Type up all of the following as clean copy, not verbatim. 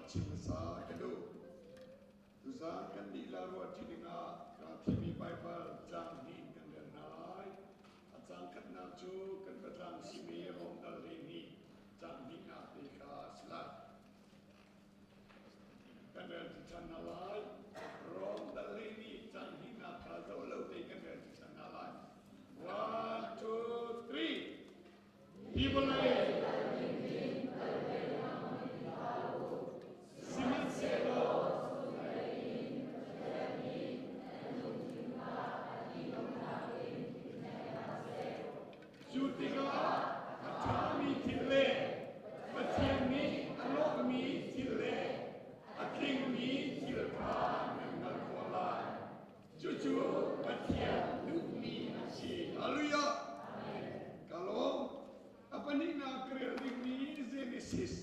chim hmasa ka duh. Tuzaan kan lila ruahṭi dingah kaa thimmi Baibal caang hnih in kan rel hna lai. A caang khatnak cu kan biatlang simi Rom dal 12 caang hnihnak te kha a si lai. Kan rel ṭi ṭhan hna lai. Rom dal 12 caang hnihnak kha zoh lo tein kan rel ṭi ṭhan hna lai. One, two, three. Hi vawlei sihmanhsehlaw cu tikah a ṭhami thil le Pathian nih a lawhmi thil le a tlingmi thil kha nan hngalh khawh lai. Cucu Pathian duhmi a si. Hallelujah. Ka lawm. A pahnihnak ka rel dingmi Genesis.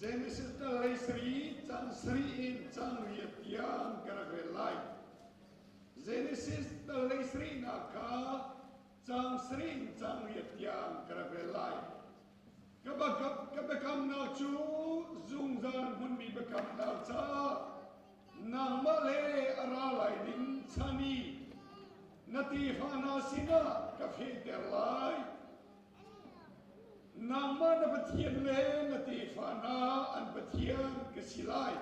Genesis tal lei sari cang sari in cang riat tiang ka rak rel lai. Genesis tal lei sari nak kha cang sari in cang riat tiang ka rak rel lai. Ka biakamnak cu zungzal hmunmi biakamnak caah nangmah le a ra lai ding chan i na tefa hna sinah ka fehter lai. Nangmah na Pathian le na tefa hna an Pathian ka si lai.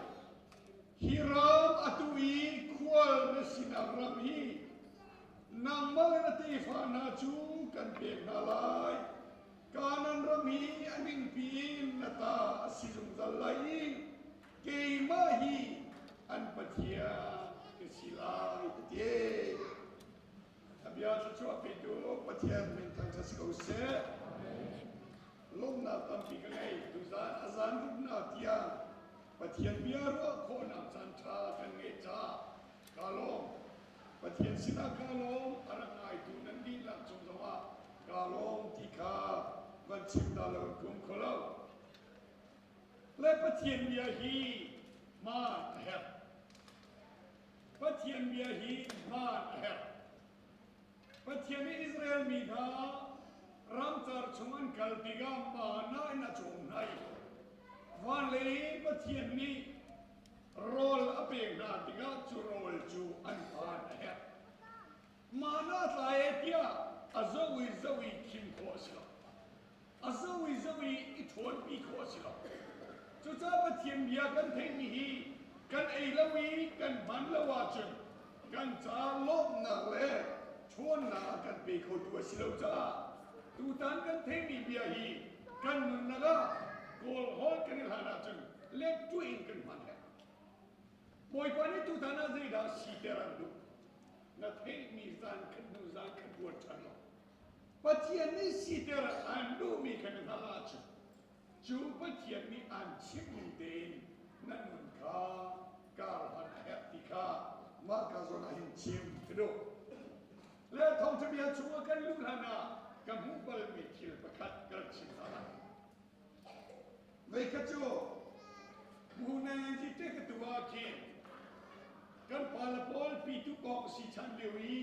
Hi ram atu i khual na sinak ram hi nangmah le na tefa hna cu kan pek hna lai. Kanaan ram hi a ningpi in na ta a si zungzal lai i keimah hi an Pathian ka si lai a ti. A bia thluachuah petu Pathian min thangṭhat si ko seh. Lawmhnak tampi ka ngei. Tuzaan a zan ruknak tiang Pathian bia ruah khawhnak caan ṭha kan ngeih caah kaa lawm. Pathian sinah kaa lawm, a rak ngaitu nan dihlak cung zongah kaa lawm ti kha van chim ta lo in kum kho lo. Le Pathian bia hi hmaan a herh. Pathian bia hi hmaan a herh. Pathian nih Israel mi hna ramcar chung an kal tikah mana in a cawm hna i van lei in Pathian nih rawl a pek hna tikah cu rawl cu an phan a herh. Mana tlai e tiah a zoh i zoh i khim khawh a si lo. A zoh i zoh i i ṭhawnpi khawh a si lo. Cucaah Pathian bia kan theihmi hi kan ei lo i kan hman lo ahcun kan ca lawmhnak le ṭhawnnak a kan pe khotu a si lo caah tutan kan theihmi bia hi kan nunnak ah Kawl holh kan i hlan ahcun lettuah in kan hman herh. Bawipa nih tutan ah zeidah siter an duh? Na theihmi zan khat hnu zan khat ruat ṭhan law Pathian nih siter an duhmi kha na hngalh ahcun cu Pathian nih an chimhning tein na nun kha kar hman a herh ti kha mah ka zawn ah hin chim ka duh. Le thawngṭha bia chungah kan luh hlan ah ka hmuh balmi thil pakhat ka rak chim hna lai. Voikhat cu Munai te ka tu ah khin kan pale pawl pitu kong si chan lio i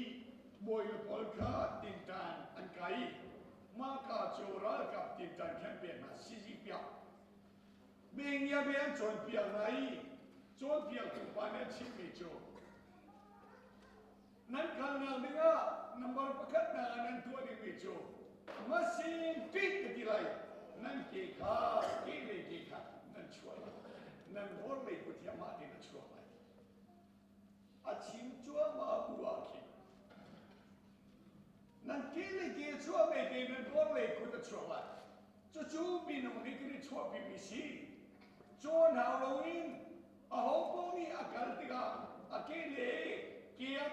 bawi pawl kha tinṭan an kai i mah ka cu ralkap tinṭan khan pek hna sizi piak Mengia be an cawnpiak hna i cawnpiaktu pa nih a chimmi cu Nan kalnak dingah number pakhat hna ah nan tuah dingmi cu masin ṭih ka ti lai. Nan ke kha kehlei ke kha nan chuah lai. Nan vorlei kut hi amah tein a chuak lai. A chim cuahmah bu ah khin nan kehlei ke chuah ve te nan vorlei kut a chuak lai. Cucu minung nih kan i chuahpimi si. Cawn hau loin aho paoh nih a kal tikah a ke le ke ah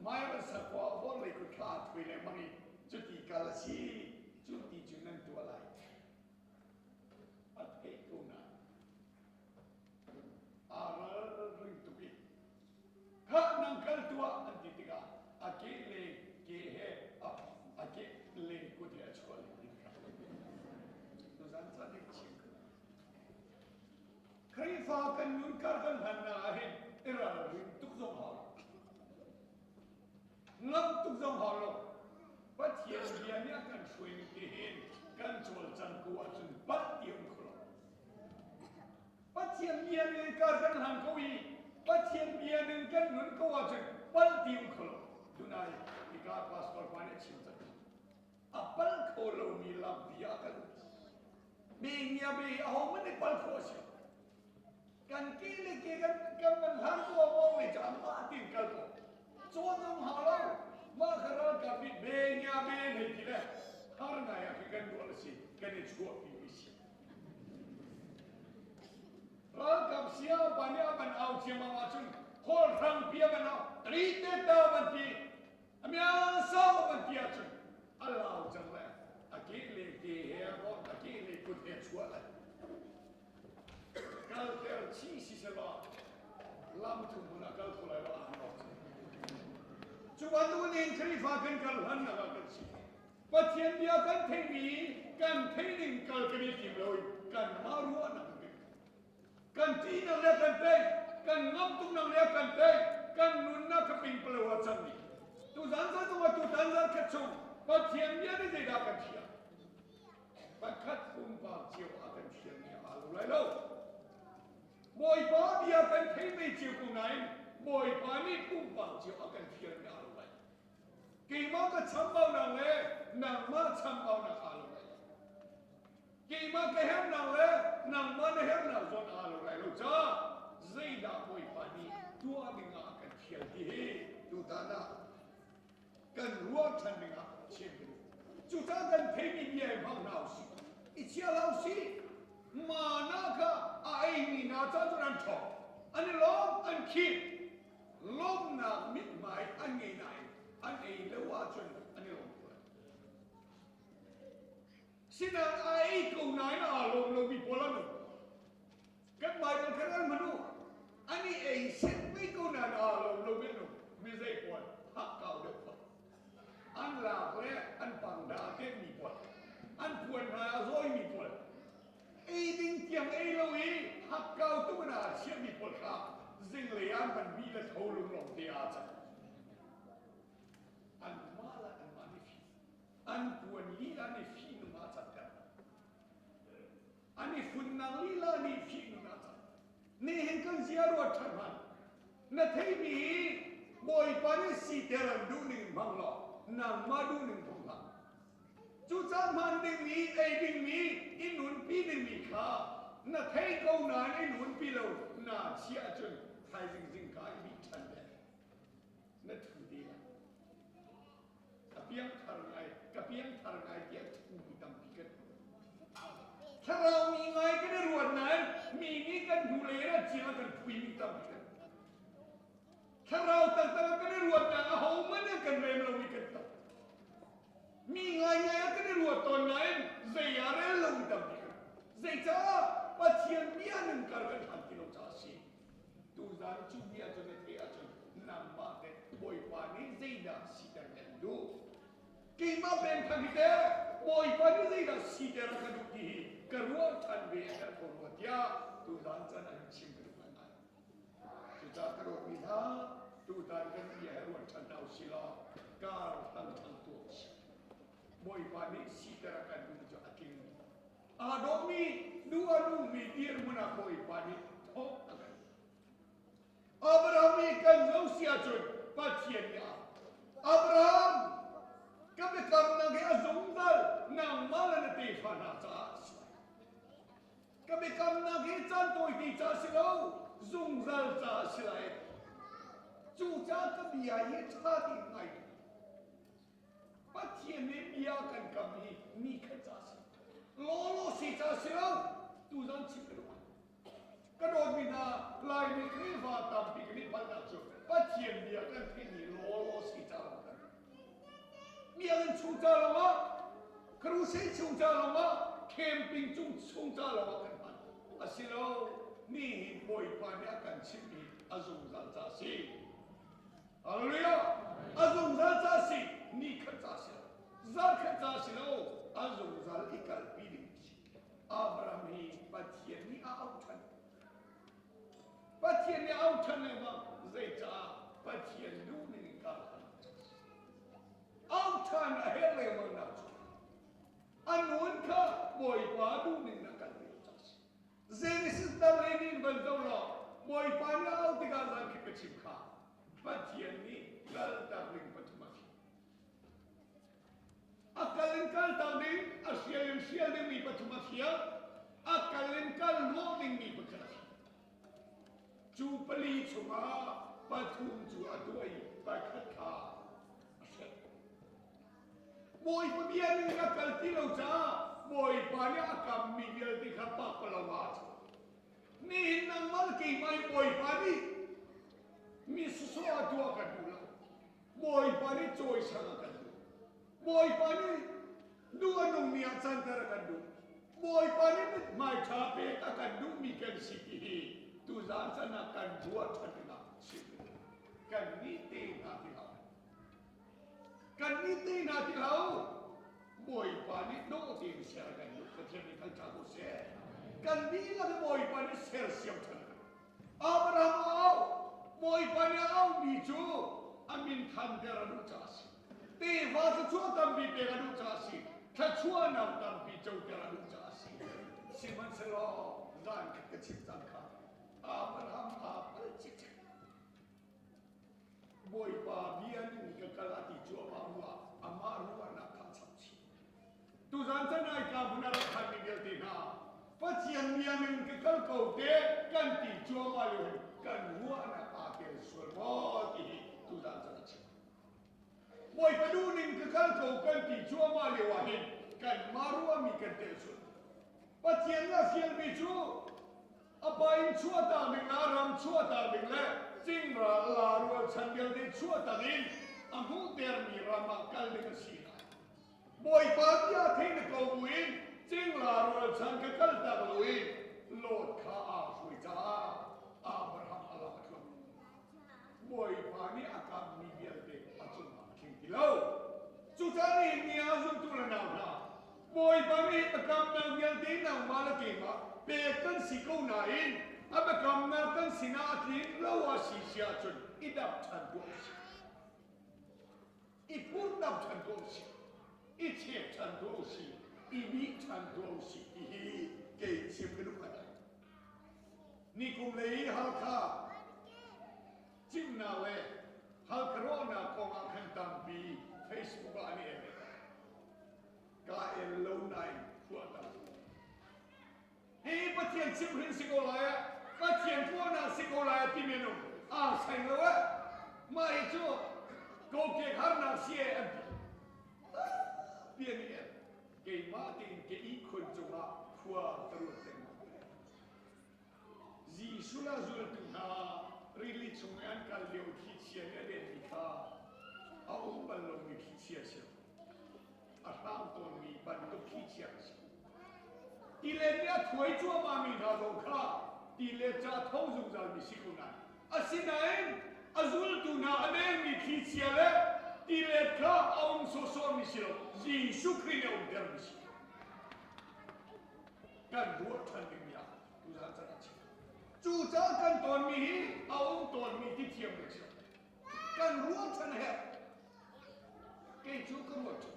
hmai van sak khawh ah vorlei kut kha aa thui lengmang i cuti kal a si. Cu ti cu nan tuah lai. A theih ko nain aa ralring tuk i Khah nang kal tuah an ti tikah a ke le ke he a ke le kut he a chuah len ding kha. Tuzan caan nih chim Khrihfa kan nun kar kan hlannak ah hin i ralrin tuk zong hau lo. Ngamh tuk zong hau lo. Pathian bia nih hruai ning ti hin kan cawlcang ko ahcun palh ti um kho lo. Pathian bia ning kar kan hlang ko i Pathian bia ning kan nun ko ahcun palh ti um kho lo. Tunai hika pastor pa nih a chim cang. A pal kho lomi lam bia kan mi ngia bi aho man nih pal khawh a si. Kan ke le ke kan kan man hlan ko a mong le cha mah tin kal ko. Cawn zong hau lo. Mah kha ralkap nih be ngia be hei ti le har ngai ah khi kan ruah si kan i chuahpi mi si. Ralkap sia pa nih a ban au ciammam ahcun khawl hrang pi a ban au tri te ta ban ti a mia sau ban ti ahcun a lau cang le a ke le ke he a a ke le kut he chuah le kalter chih si selaw lam thum hmun ah kal kho lai lo ah nok cu bantuk in Khrihfa kan kal hlan nak ah kan si. Pathian bia kan theihmi kan theih ning kal kan i tim lo i kan mah ruahnak kan kan ṭihnak le kan tei, kan ngamh tuknak le kan tei, kan nunnak kha pingpalo ah cangmi tuzan zan zongah tutan zan khat chung Pathian bia nih zeidah kan thiam? Pakhat pumpak cio ah kan thiammi aa lo lai lo. Bawipa bia kan thei ve cio ko nain Bawipa nih pumpak cio a kan fialmi aa lo lai. Keimah ka chambaunak le nangmah chambaunak aa lo lai. Keimah ka herhnak le nangmah na herhnak zawn aa lo lai lo caah zeidah Bawipa nih tuah ding ah a kan fial ti hi tutan ah kan ruah ṭhan ding ah chim ka duh. Cucaah kan theimi bia hi hmang hna usih. I chia hlah usih. Mana kha a eimi hna ca cun an ṭhawng. An i lawm, an khim. Lawmhnak mithmai an ngei nain an ei lo ahcun an i lawm ko lai. Sinain a ei ko nain aa lawm lomi pawl an um. Kan Bible khan an hman u. An i ei set ve ko nain aa lawm lomi an um. Mi zei pawl hakkau deuh pawl. An lak le an pangda a tenmi pawl. An puan hmai a zawimi pawl. Ei ding tiang ei lo i hakkau tuk in aa chiahmi pawl kha zinglei an van bi le tho lunglawm te aa cang. Anmah le anmah nih fi. An puan lila nih fihnung ah a canter. An i funnak lila nih fihnung ah a cang. Nihin kan zia ruat ṭhan hmanh. Na theimi hi Bawipa nih siter an duh ning hmang law nangmah duh ning hmang hlah. Cucaah hman dingmi, ei dingmi, i nunpi dingmi kha na thei ko nain i nunpi lo naa chiah ahcun thaizing zingka i bih ṭhan ve. Na ṭhu te lai. Ka piangthar ngai, ka piangthar ngai tiah thumi tampi kan Thlarau mi ngai kan i ruat nain mi nih kan hnulei in a cia kan phuimi tampi kan Thlarau taktak ah kan i ruat nain ahohmanh an kan rem lo i kan tam. Mi ngaingai ah kan i ruat tawn nain zei ah rel lo i tampi kan. Zeicah Pathian bia nun kar kan hlan ti lo caah a si. Tuzan cu bia cu na theih ahcun nangmah teh Bawipa nih zeidah siter kan duh? Keimah peng khan hi teh Bawipa nih zeidah siter a ka duh ti hi ka ruah ṭhan ve a herh ko rua tiah tuzan can an chim ka duh ngaingai. Cucaah ka dawtmi hna, tutan kan bia he ruat ṭhan hna usih law kar hlang ṭhan tuah usih. Bawipa nih siter a kan duhmi cu a tling. Aa dawhmi, duh a duhmi dirhmun ah Bawipa nih thawh a kan. Abraham i kan zoh si ahcun Pathian nih a Abraham, ka biakamnak hi a zungzal nangmah le na tefa hna caah a si lai. Ka biakamnak hi caan tawite ca si lo, zungzal ca a si lai. Cucaah ka bia hi ṭha tein ngai tuah. Pathian nih bia kan kam hi mi khat ca si. Lawlaw si ca si lo, tuzan chim ka duh. Ka dawtmi hna, Laimi Khrihfa tampi kan i palhnak cu Pathian bia kan theihmi lawlaw si ca lo kan. Biakinn chung ca lawngah, crusade chung ca lawngah, camping cung chung ca lawngah kan hman. Asilo, nihin Bawipa nih a kan chimhmi a zungzal ca si. Hallelujah! A zungzal ca si, ni khat ca si lo, zarh khat ca si lo, a zungzal i kalpi ding si. Abraham hi Pathian nih a auh ṭhan. Pathian nih a auh ṭhan lengmang zeicah Pathian duh ning in kal kha. Auh ṭhan a herh lengmang nak cu. duh ning na kal ti lo ca si. Genesis dal le nin van zo law Bawipa nih a auh tikah zan khi ka chim kha Pathian nih kaltak ding pathum a thim. A kal in kaltak ding, a hrial in hrial dingmi pathum a thiam, a kal in kal hnawh dingmi pakhat a thiam. Cu pali chungah pathum cu a tuah i pakhat kha a hrelh. Bawipa bia ning a kal ti lo caah Bawipa nih a kammi vialte kha pakpalawng ah a chuah. Nihin nangmah le keimah in Bawipa nih mi sawsawh a tuah kan duh lo. Bawipa nih cawisan a kan duh. Bawipa nih duh a nungmi ah canter a kan duh. Bawipa nih mithmai ṭha pek a kan duhmi kan si ti hi tuzaan can ah kan ruah ṭhan dingah chim kan nih te hna ti hlah. Kan nih te hna ti lo. Bawipa nih dawh tein ser kan duh. Pathian nih kan ṭha ko seh. Kan dihlak Bawipa nih sersiam ṭhan kan Abraham a auh. Bawipa nih a auhmi cu a min thanter a duh caah a si. Tefa thluachuah tampi pek a duh caah a si. Thluachuahnak tampi coter a duh caah a si. Sihmanhsehlaw zan khat ka chim cang kha Abraham aa pal cikcek. Bawipa bia ning ka kal a ti cuahmah ruah amah ruahnak kha a chap chih. Tuzan can ai ka hmun a rak phanmi vialte hna Pathian bia ning ka kal ko te kan ti cuahmah lio hin kan ruahnak aa tel sual maw ti hi tuzan can a chim. Bawipa duh ning ka kal ko kan ti cuahmah lio ah hin kanmah ruahmi kan tel sual. Pathian nih a fialmi cu A pa in chuahtak ding le a ram chuahtak ding le cingral la rualchan vialte chuahtak in a hmuhtermi ram ah kal ding a si lai. Bawipa bia thei na ko buin cingla rualchan ka kaltak loin Lot kha aa hruai caah Abraham a lam a tluang. Bawipa nih a kammi vialte a cungah a tling ti lo. Cucaah nihin ni ah zumtu le nau hna, Bawipa nih biakamnak vialte nangmah le keimah pek kan si ko nain a biakamnak kan sinah a tlin lo a si si ahcun i dap ṭhan tuah u sih. I purhdap ṭhan tuah u sih. I chek ṭhan tuah u sih. I bih ṭhan tuah u sih ti hi kei chim ka duh ngai. Nikum lei Halkha cimnak le Halkha rawhnak kong ah khan tampi Facebook ah an i el. Ka el lo nain khua tam. Hi Pathian chimhrin si ko lai ah, Pathian tuahnak si ko lai ah ti men um aa seng lo eh. Mah hi cu kokek harnak si eh an ti. Pian i el. Keimah tein ke ihkhun cungah khua ka ruat lengmang. Jesuh le a zultu hna rili chung i an kal lio thlichia nih a denmi kha a um bal lomi thlichia a si. A hrang tawnmi bantuk thlichia a si. Tilet nih a thuai cuahmahmi hna zong kha tilet ca a tho zungzalmi si ko nain asinain a zultu hna a dengmi thlichia le tilet kha a um sawhsawhmi si lo Jesuh Khrih nih a umtermi si. Kan ruah ṭhan dingmi ah tuzaan can a chim. Cucaah kan tawnmi hi a um tawnmi ti thiam ding si lo. Kan ruah ṭhan a herh. Kei cu ka ruah ṭhan.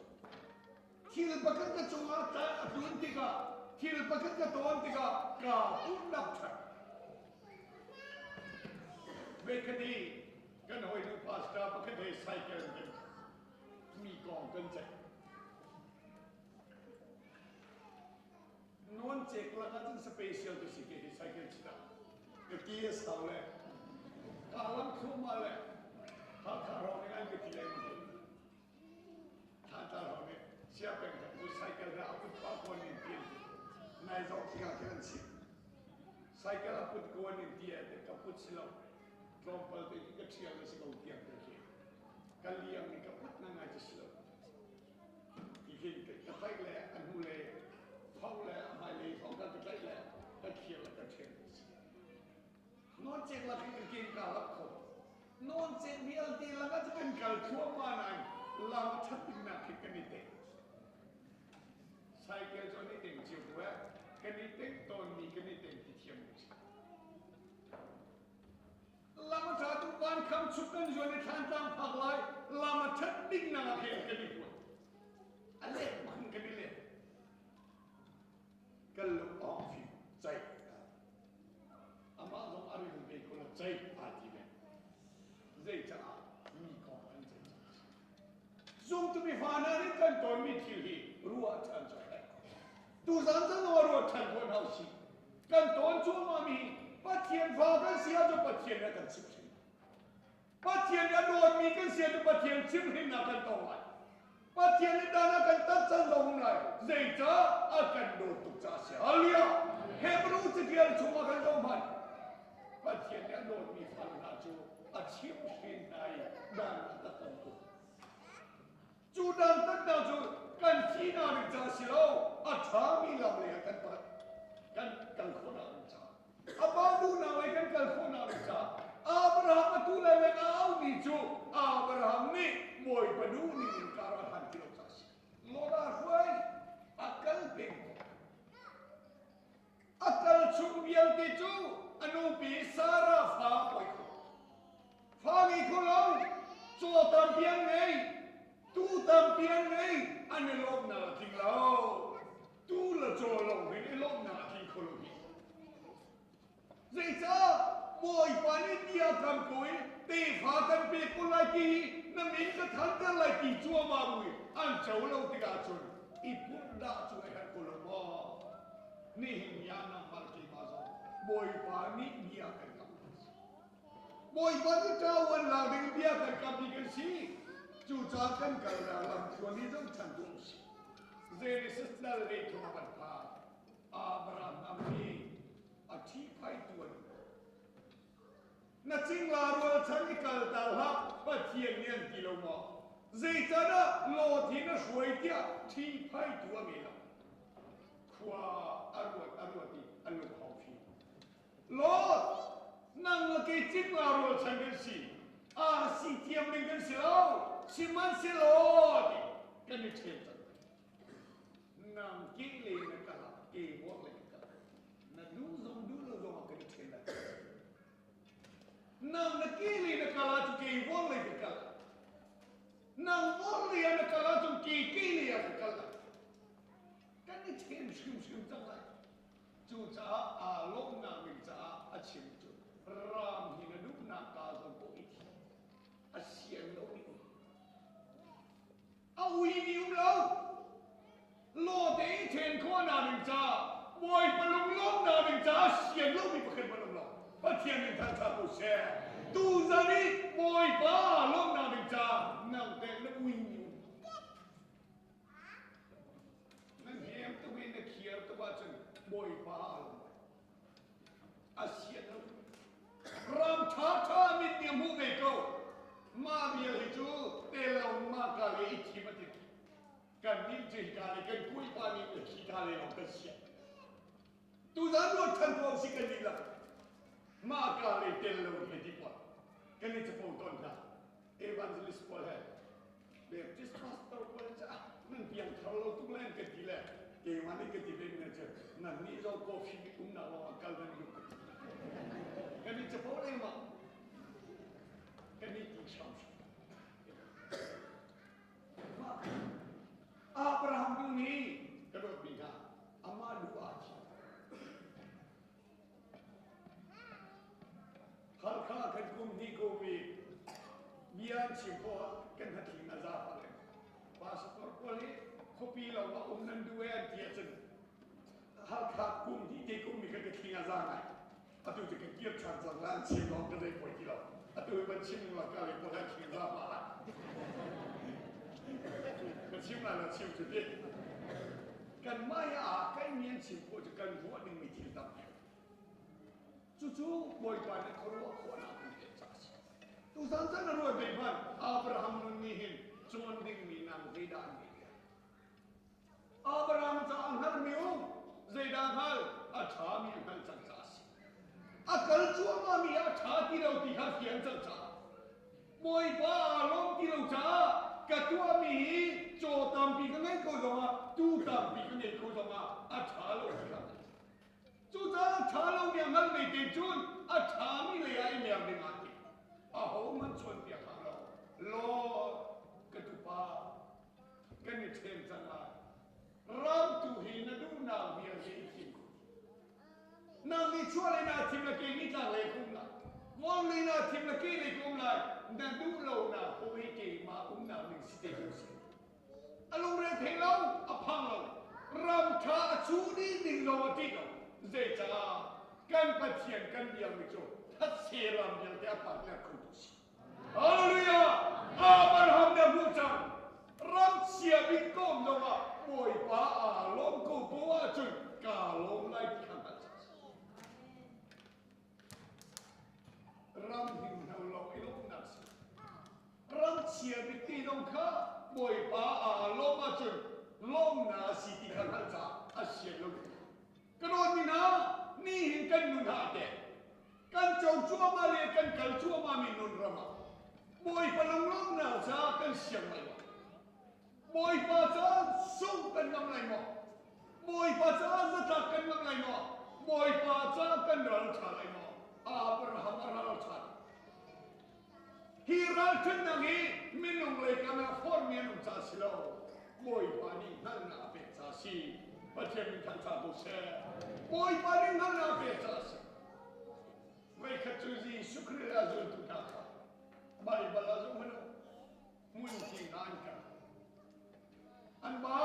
Thil pakhat ka cungah a tlun tikah, thil pakhat ka tawn tikah kaa pumnak ṭhan. Voikhat i kan hawinu pastor pakhat he cycle kan mi kong kan ceih. Non cek lak ahcun special ka si ke hi cycle chita. Ka ki a sau le ka lam thluahmah le Hakha hrawng nih an ka ti lengmang. Thantlang hrawng nih Siapeng khat cu cycle he a put pah kawn in ti an ti. Nai zong khi ah khin an chim. Cycle a put kawn in ti a ka put si lo. Tlawmpal te khi ka ṭhial na si ko tiang te khi. Ka liang i ka put na ngai ci si lo. Ti khin ka tlaih le a hnu le tho le a hmai lei thong ka ka tlaih le ka khial le ka ṭhial si. Nawncek lak in kan kin ka lak kho. Nawncek vialte lakah cu kan kal thluahmah nain lam a ṭhat dingnak khi kan i teng. Cycle cu an i teng cio ko eh. Kan i teng tawnmi kan i teng ti thiam ding si. Lam a ṭha tu van kham chuk kan zuan i thlantlang phak lai lam a ṭhat dingnak ah khin kan i huat. A leh bak in kan i leh. Ka Zumtu mi fa hna nih kan tawnmi thil hi ruah ṭhan cu a herh. Tuzan cang ah ruah ṭhan khawh hna usih. Kan tawn cuahmah mi Pathian fa kan si ahcun Pathian nih a kan chimhhrin. Pathian nih a dawtmi kan si ahcun Pathian chimhhrinnak kan tong lai. Pathian nih dan a kan tat cang zong um lai. Zeicah a kan dawt tuk caah a si. Hallelujah! Hebrew catial chungah kan zoh hmanh. Pathian nih a dawtmi fal hna cu a chimhhrin hna i dan a tat an tuk. Cu dan tatnak cu kan thihnak ding caah si lo, a ṭhami lam lei ah kan kan kal khawhnak ding caah. A pa duhnak lei kan kal khawhnak ding caah Abraham atu le leng a aumi cu Abraham nih Bawipa duh ning in kar a hlan ti lo caah a si. Lora hruai a kal peng ko. A kal chung vialte cu a nupi Sarah fa poi kho. Fa ngei kho lo, caw tampi an ngei, tuu tampi an ngei, an i lawmhnak a tling lo. Tuu le caw lawng hin i lawmhnak a tling kho lo hi. Zeicah Bawipa nih bia kam ko i tefa kan pek ko lai ti hi na min ka thanter lai ti cuahmah bu i an co lo tikah cun i purhdah cu a herh ko lo maw? Nihin ni ah nangmah le keimah zong Bawipa nih bia kan kam. Bawipa nih ṭawan lak ding bia kan kammi kan si. Cucaah kan kalnak lam thluan hi zong chan tuah usih. Genesis dal lei thum a kan phak. Abraham hi a ṭhihphaih tuan. Na cingla rualchan i kalter hlah Pathian nih an ti lo maw? Zeicahdah Lot hi na hruai tiah ṭhihphaihtu a ngei lo. Khua a ruat a ruat i a lung hau fi. Lot, nang le kei cingla rualchan kan si. A si thiam ding kan si lo. Sihmanhsehlaw ti kan i ṭhen cang. Nang ke le na kal ah ke vuak le ka kal. Na duh zong duh lo zong ah kan i ṭhen lai. Nang na ke le na kal ah cu ke vuak le ka kal. Nang vuak le ah na kal ah cun ke ke le ah ka kal lai. Kan i ṭhen hrimhrim cang lai. Cucaah aa lawmhnak ding caah a chim cu ram hi na duhnak ka zong ko i thi. A sian lo mi A uimi um lo. Lawte i then khawhnak ding caah Bawipa lunglawmhnak ding caah sian lomi pakhat hmanh um lo. Pathian min thangṭhat ko seh. Tuzan i Bawipa lawmhnak ding caah nang teh na uimi um. Na hnem tuk i na khiar tuk ahcun Bawipa a lawm lai. A sian lo. Ram ṭhaṭha mit nih a hmuh ve ko. Mah vial hi cu tel lo mah ka le i thim a ti. Kannih cu hika le kan kuipa nih le khika le lawng kan sian. Tuzan ruat ṭhan ko si kan dihlak. Mah ka le tel lo he ti kuat. Kan i capo tawn hna. Evangelist pawl he Baptist pastor pawl caah nan piang thar lo tuk le an ka ti le keimah nih ka ti ve mi cu nan nih zong coffee bik umnak lawng ah kal nan duh ka ti. Kan i capo lengmang. Kan i ti hram. Abraham tu nih ka dawtmi hna amah duh ah thi. Halkha kan kum hnih kum i bia an chim poah kan hnatling a za pah lengmang. Pastor pawl hi khuapi lo ah um nan duh e an ti ahcun Halkha kum hnih te kum mi kha ka thling a za ngai. Atu cu ka kir ṭhan cang la an chim lawng ka zei poi ti lo. Atu hi van chim la ka le pawl an thling za pah lai. Ka chim lai lo chim cu ti. Kanmah hi aa kaimi an chim khawh cu kan ruah dingmi thil tampi. Cucu Bawipa nih khuaruah khawhnak kan pek caah a si. Tuzan caan a ruat ve hmanh Abraham nun nih hin cawn dingmi nang zeidah an ngeih ve? Abraham caah a hngalmi um zeidah hngal? A ṭhami a hngalh cang caah a si. A kal cuahmahmi a ṭha ti lo ti kha fian cang caah Bawipa aa lawm ti lo caah ka tuahmi hi caw tampi ka ngeih ko zongah tuu tampi ka ngeih ko zongah a ṭha lo ti kha Cucaah a ṭha lomi a hngalh ve te cun a ṭhami lei ah i mer ding aa tim. Ahohmanh chawnpiak hlah law, Lord, ka tupa, kan i ṭhen cang lai. Ram tu hi na duhnak vialte i thim ko. Nang nih chuahlei naa thim le kei nih tlanglei ka um lai. Vawlei naa thim le keilei ka um lai. Na duh lonak paoh hi keimah umnak ding si te ko seh. zong a ṭih lo. Zeicah kan Pathian kan biakmi cu thatse ram vialte a partner khotu si. Hallelujah! Abraham na hmuh cang. Ram chia bik kom zongah Bawipa aa lawm ko po ahcun kaa lawm lai ti kha hngalh cang. Ram hninghno lawng i lawmhnak si. Ram chia bik ti zong kha Bawipa aa lawm ahcun lawmnak a si ti kha hngalh caah a sian lo. Ka dawtmi hna, nihin kan nun ah teh kan co cuahmah le kan kal cuahmahmi nun ram ah Bawipa lunglawmhnak caah kan siang lai maw? Bawipa caah sungh kan ngam lai maw? Bawipa caah zatlak kan ngam lai maw? Bawipa caah kan ral ṭha lai maw? Abraham a ral ṭha. Hi ralṭhatnak hi minung lei kam ah forhmi an um caah si lo. Bawipa nih hngalhnak a pek caah a si. Pathian min thangṭhat ko seh. Bawipa nih hngalhnak a pek caah a si. Voikhat cu Jesuh Khrih a zultu hna kha Baibal ah zoh hmanh u, hmunking ah an kal. An ba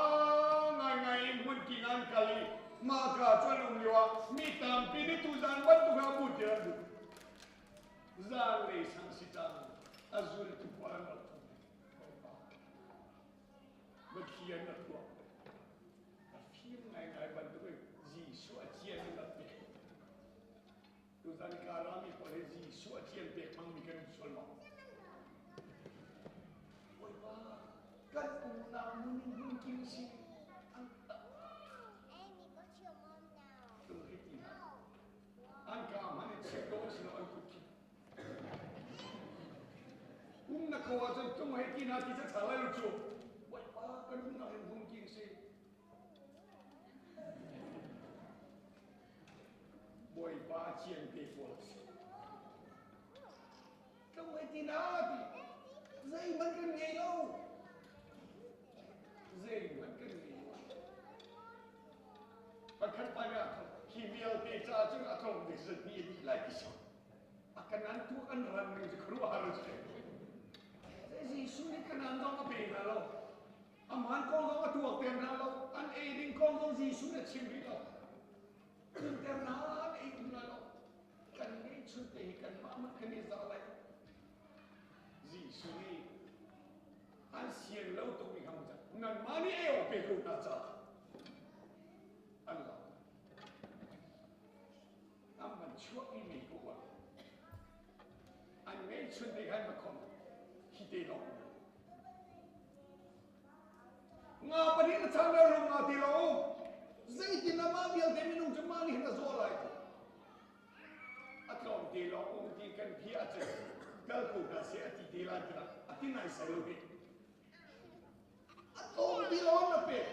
ngaingai in hmunking ah an kal i mahka cu an um lioah mi tampi nih tuzaan bantuk ah bu tiah an duh. Zanlei sang si cang a zultu pawl an rak tlung. Pathian a tuah. A fim ngaingai bantuk in Jesuh a cian in a pek. Tuzan ka rami pawl hi Jesuh a cian pek hmangmi kan um sual maw? Bawipa, kan umnak mun in hmun king si. An Tung hi ti hna. An ka hmanh in chim dawh si lo an kut khi. Um na ko ahcun tung hei ti na ti ca cha lai lo cu. Bawipa kan umnak in hmun king si. Bawipa cian pe pawl si. Tung hei ti na ti. Zeihmanh kan ngei lo. Zeihmanh kan ngei lo. Pakhat pa nih hi vialte caah cun a tlawm bik zat nih a dih lai ti si. A kanan tu an ran ning cu khuaruahhar a si. Jesuh nih kanan zong a pe hna lo. Aman kong zong a tuak ter hna lo. An ei ding kong zong Jesuh nih a chim rih lo. Chunter hna an ei tung lai lo. Kan ngeihchun te hi kanmah hmanh kan i zah lai. Jesuh nih an sian lo tukmi kha nanmah nih ei awk pe ko hna caah an lo. An van chuahpi mi ko ah an ngeihchun te khan va khom hi te lawng. Nga pahnih na chang lo nga ti lo. Zeitin amah vialte minung cu mah nih hin a zaw lai ti. A tlawm te lawng um ti kan phi ahcun kal ko hna seh a ti te lai tikah a ti nai sai lo hi. A tlawm ti lawng na pek.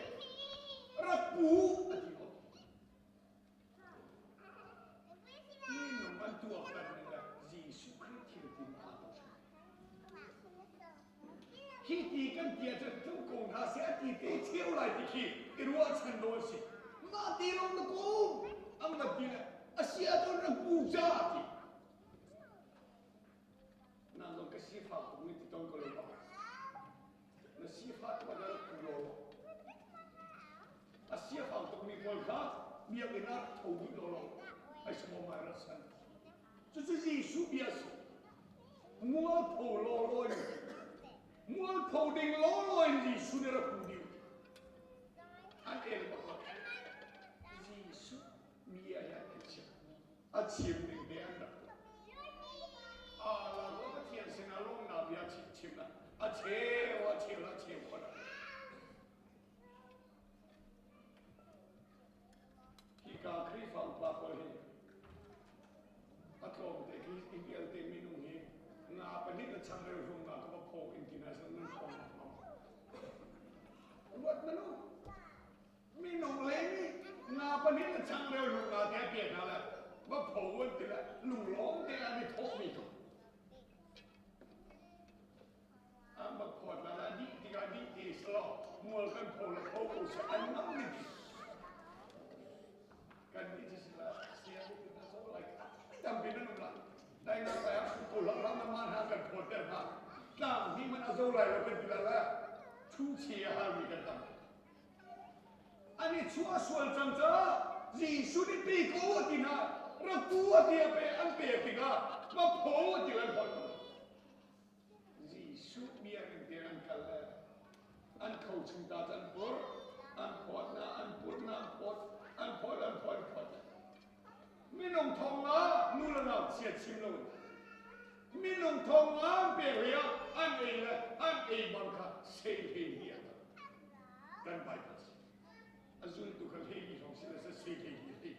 Rak pu a ti ko. Minung an tuak kan ning le Jesuh Khrih thil ti aa to Hi ti kan ti ahcun tlung ko hna seh a ti te cheu lai ti khi i ruahchan dawh a si. Mah ti lawng na kum ang van ti le a si ahcun rak pu ca a ti. Na zong ka sifak tuk ni ti ton ko lo ba. Na sifah tuk ah na rak pu lo. A siafang tukmi pawl kha biakinn ah rak tho duh lo lo. Ai sawm ai rak san. Cucu Jesuh bia a si. Mualpho lawlaw in mualpho ding lawlaw in Jesuh nih rak pu dih. An el bak lo. Jesuh bia hi an chim. A chim ning te an rak tuah. Ala ko Pathian sinah lawmnak bia chim chim la. A cheu a cheu a cheu ko la. Hika Khrihfa upa pawl hi a tlawmte khi hi vialte minung hi nga pahnih le changreu hlum nga ka va phaw in ti hna seh nan phaw ngam lo. Ruat hmanh u. Minung le nih nga pahnih le changreu hlum nga te a pek hna le va phaw an ti le lunglawm te an i thawhmi cu. An va phawt la la dih tikah dih ti selaw mual kan pho le pho ko seh an ngam ning kan nih cu sila sia bu na zo lai tampi nan um la dai na pai ah ko la ram na man ha kan phawt ter hna tlang hi man a zo lai lo kan ti la la thu chi a hal mi kan tam ani chuah sual cang ca. Jesuh nih pe ko a ti hna. Rak tu a ti a pe an pek tikah ma pho a ti an holh. Jesuh biakinn te an kal le an kho chung ta an pur an phawt na an put na an phawt an phawt an phawt an phawt. Minung thong nga nu le nau chia chim lo in minung thong nga pe hlei ah an ei le an ei bang kha sei hlei hi a kan Bible si. A zultu kha hlei li hrawng si le sa sei hlei li hlei.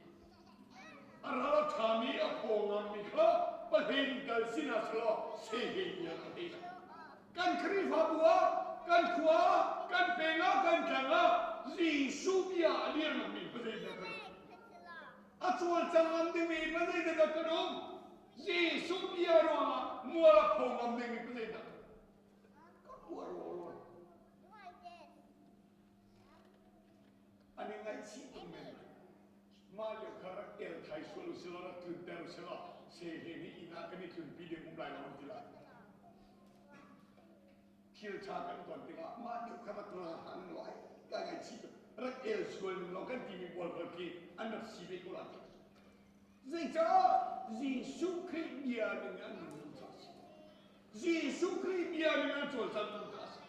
A ral a ṭhami a phaw ngammi kha pahlei dal sinah selaw sei hlei li ah a hlei lai. Kan Khrihfabu ah, kan khua ah, kan peng ah, kan tlang ah Jesuh bia a dirnakmi pazei dah kan a cawlcang ngam dingmi pazei dah kan um? Jesuh bia ruangah mual a pho ngam dingmi pazei dah kan uar lo. An i ngaihchih tuk men. Mah lio kha rak el thai sual u silaw rak tlunter u silaw sehle nih inn ah kan i tlunpi ding um lai lo an ti lai. Thil ṭha kan ton tikah mah lio kha rak la han law ai ka ngaihchih tuk. Rak el sual ning law kan timi pawl pawl khi an rak si ve ko lai. Zeicah Jesuh Khrih bia ning an nun caah si. Jesuh Khrih bia ning an cawlcang nung caah si.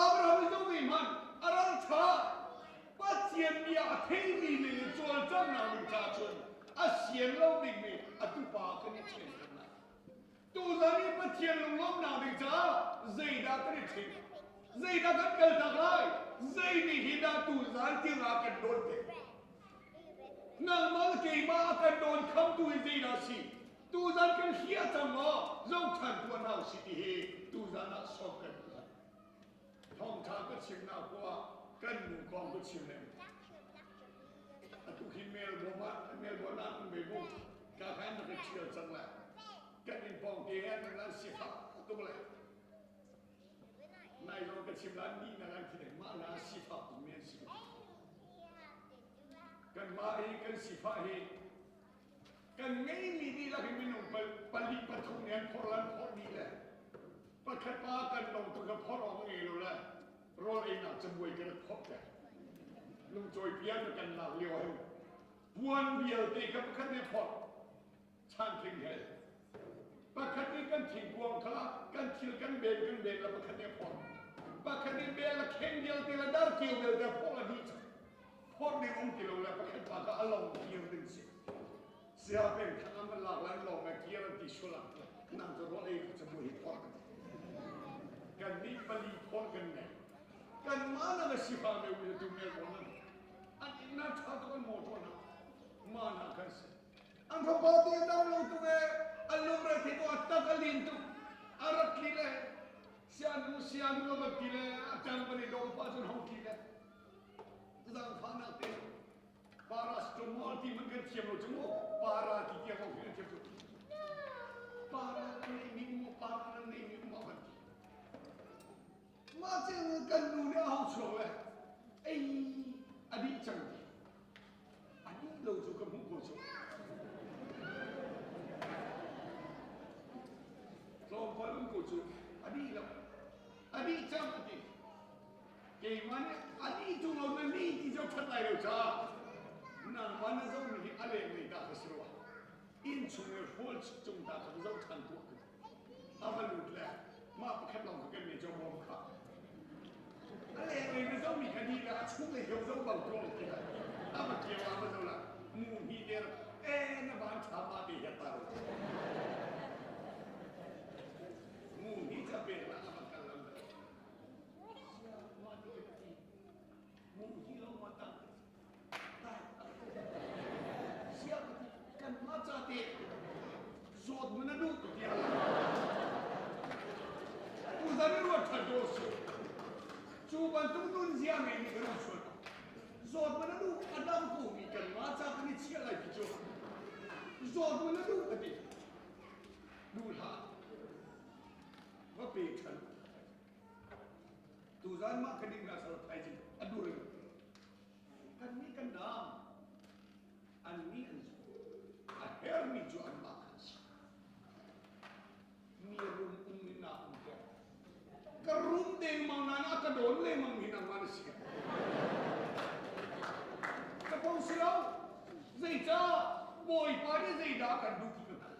Abraham i zong nih hmanh a ral ṭha Pathian bia a theimi ning in cawlcanghnak ding caah cun a sian lo dingmi a tupa kan i ṭhen cang lai. Tuzan i Pathian lunglawmhnak ding caah zeidah kan i ṭhen? Zeidah kan kaltak lai? Zei nih hi dah tuzan tiangah kan dawn te? Nangmah le keimah a kan dawn khamtu hi zeidah si? Tuzan kan hliah cang maw? Zohṭhan tuah hna usih ti hi tuzan ah sawm kan duh lai. Thawngṭha ka chimnak poah kan nu kong ka chim lem. Atu khi Melbourne ah Melbourne ah um ve bu ka khan na ka ṭhial cang lai. Kan in pawng te he nan lan sifak tuk le. Nai zong ka chim lan ni na lan khi mah la sifak tuk mi an si. Kan mah hi kan sifah hi kan ngeimi dihlak hi minung pali pathum nih an phorh an phorh dih le pakhat pa kan dong tu kha phorh awk ngei lo le rawl einak cabuai ka rak phorh te lungcawi pian kan lak lio hin puan vialte kha pakhat nih phorh chantling he pakhat nih kan thingkuang kha kan thil kan ben kan ben la pakhat nih phorh pakhat nih bel la kheng vialte la dar keu vialte phorh la dih phorh ding um ti lo le pakhat pa kha a long kir ding si sia peng thang an van lak lan long na kir an ti sual ah nang cu rawl ei ka cabu hi phorh kan kan nih pali phorh kan nei kan ma na na sifa me u tu mel bon nan an in na tha to an mo to na ma na kan si an fapa te dam lo tu e an lung re the to tak a lin tu a rak ki le sianu sianu lo bat ki le a tang pani dong pa chun hong ki le Zaangfahnak te paracetamol ti man kan thiam lo cu mu para ti tiang ko kan thiam cu para nan nei mi mu para nan nei mi mu kan ti mah cing kan nu nih a hong chuak le ei a dih cang ti a dih lo cu ka hmuh ko cu tlawmpal um ko cu a dih lo a dih cang a ti Keimah nih a nih tung lo na ni ti cu ṭhat lai lo caah nangmah na zohmi hi a lenglei dah ka si rua. Inn chung i hrawl cung ta kha zoh ṭhan tuah ka ti. A va lut le mah pakhat lawng kha kan nih cu bawm kha. A lenglei na zohmi kha nih le a chunglei hi zoh bang tuah ti lai. A va kio ah va zoh la mu hi te e na van ṭha ma te hi a tar. Mu hi ca pek la a va kal lo. Cu bantuk nunzia ngeimi kan um sual zawt man a duh a dam ko mi kan mah ca kan i chiah lai ti cu zawt man a duh ka ti duh hlah va pe ṭhan Tuzan mah ka ding na sal thaizing a dur in kan nih kan dam an nih an zu a hermi cu anmah khan si mi rum um in na um ter ka rum dengmang na na ka dawn lengmang hi nangmah na si ka pong si lo. Bawipa nih zeidah kan duh ti ka hngalh.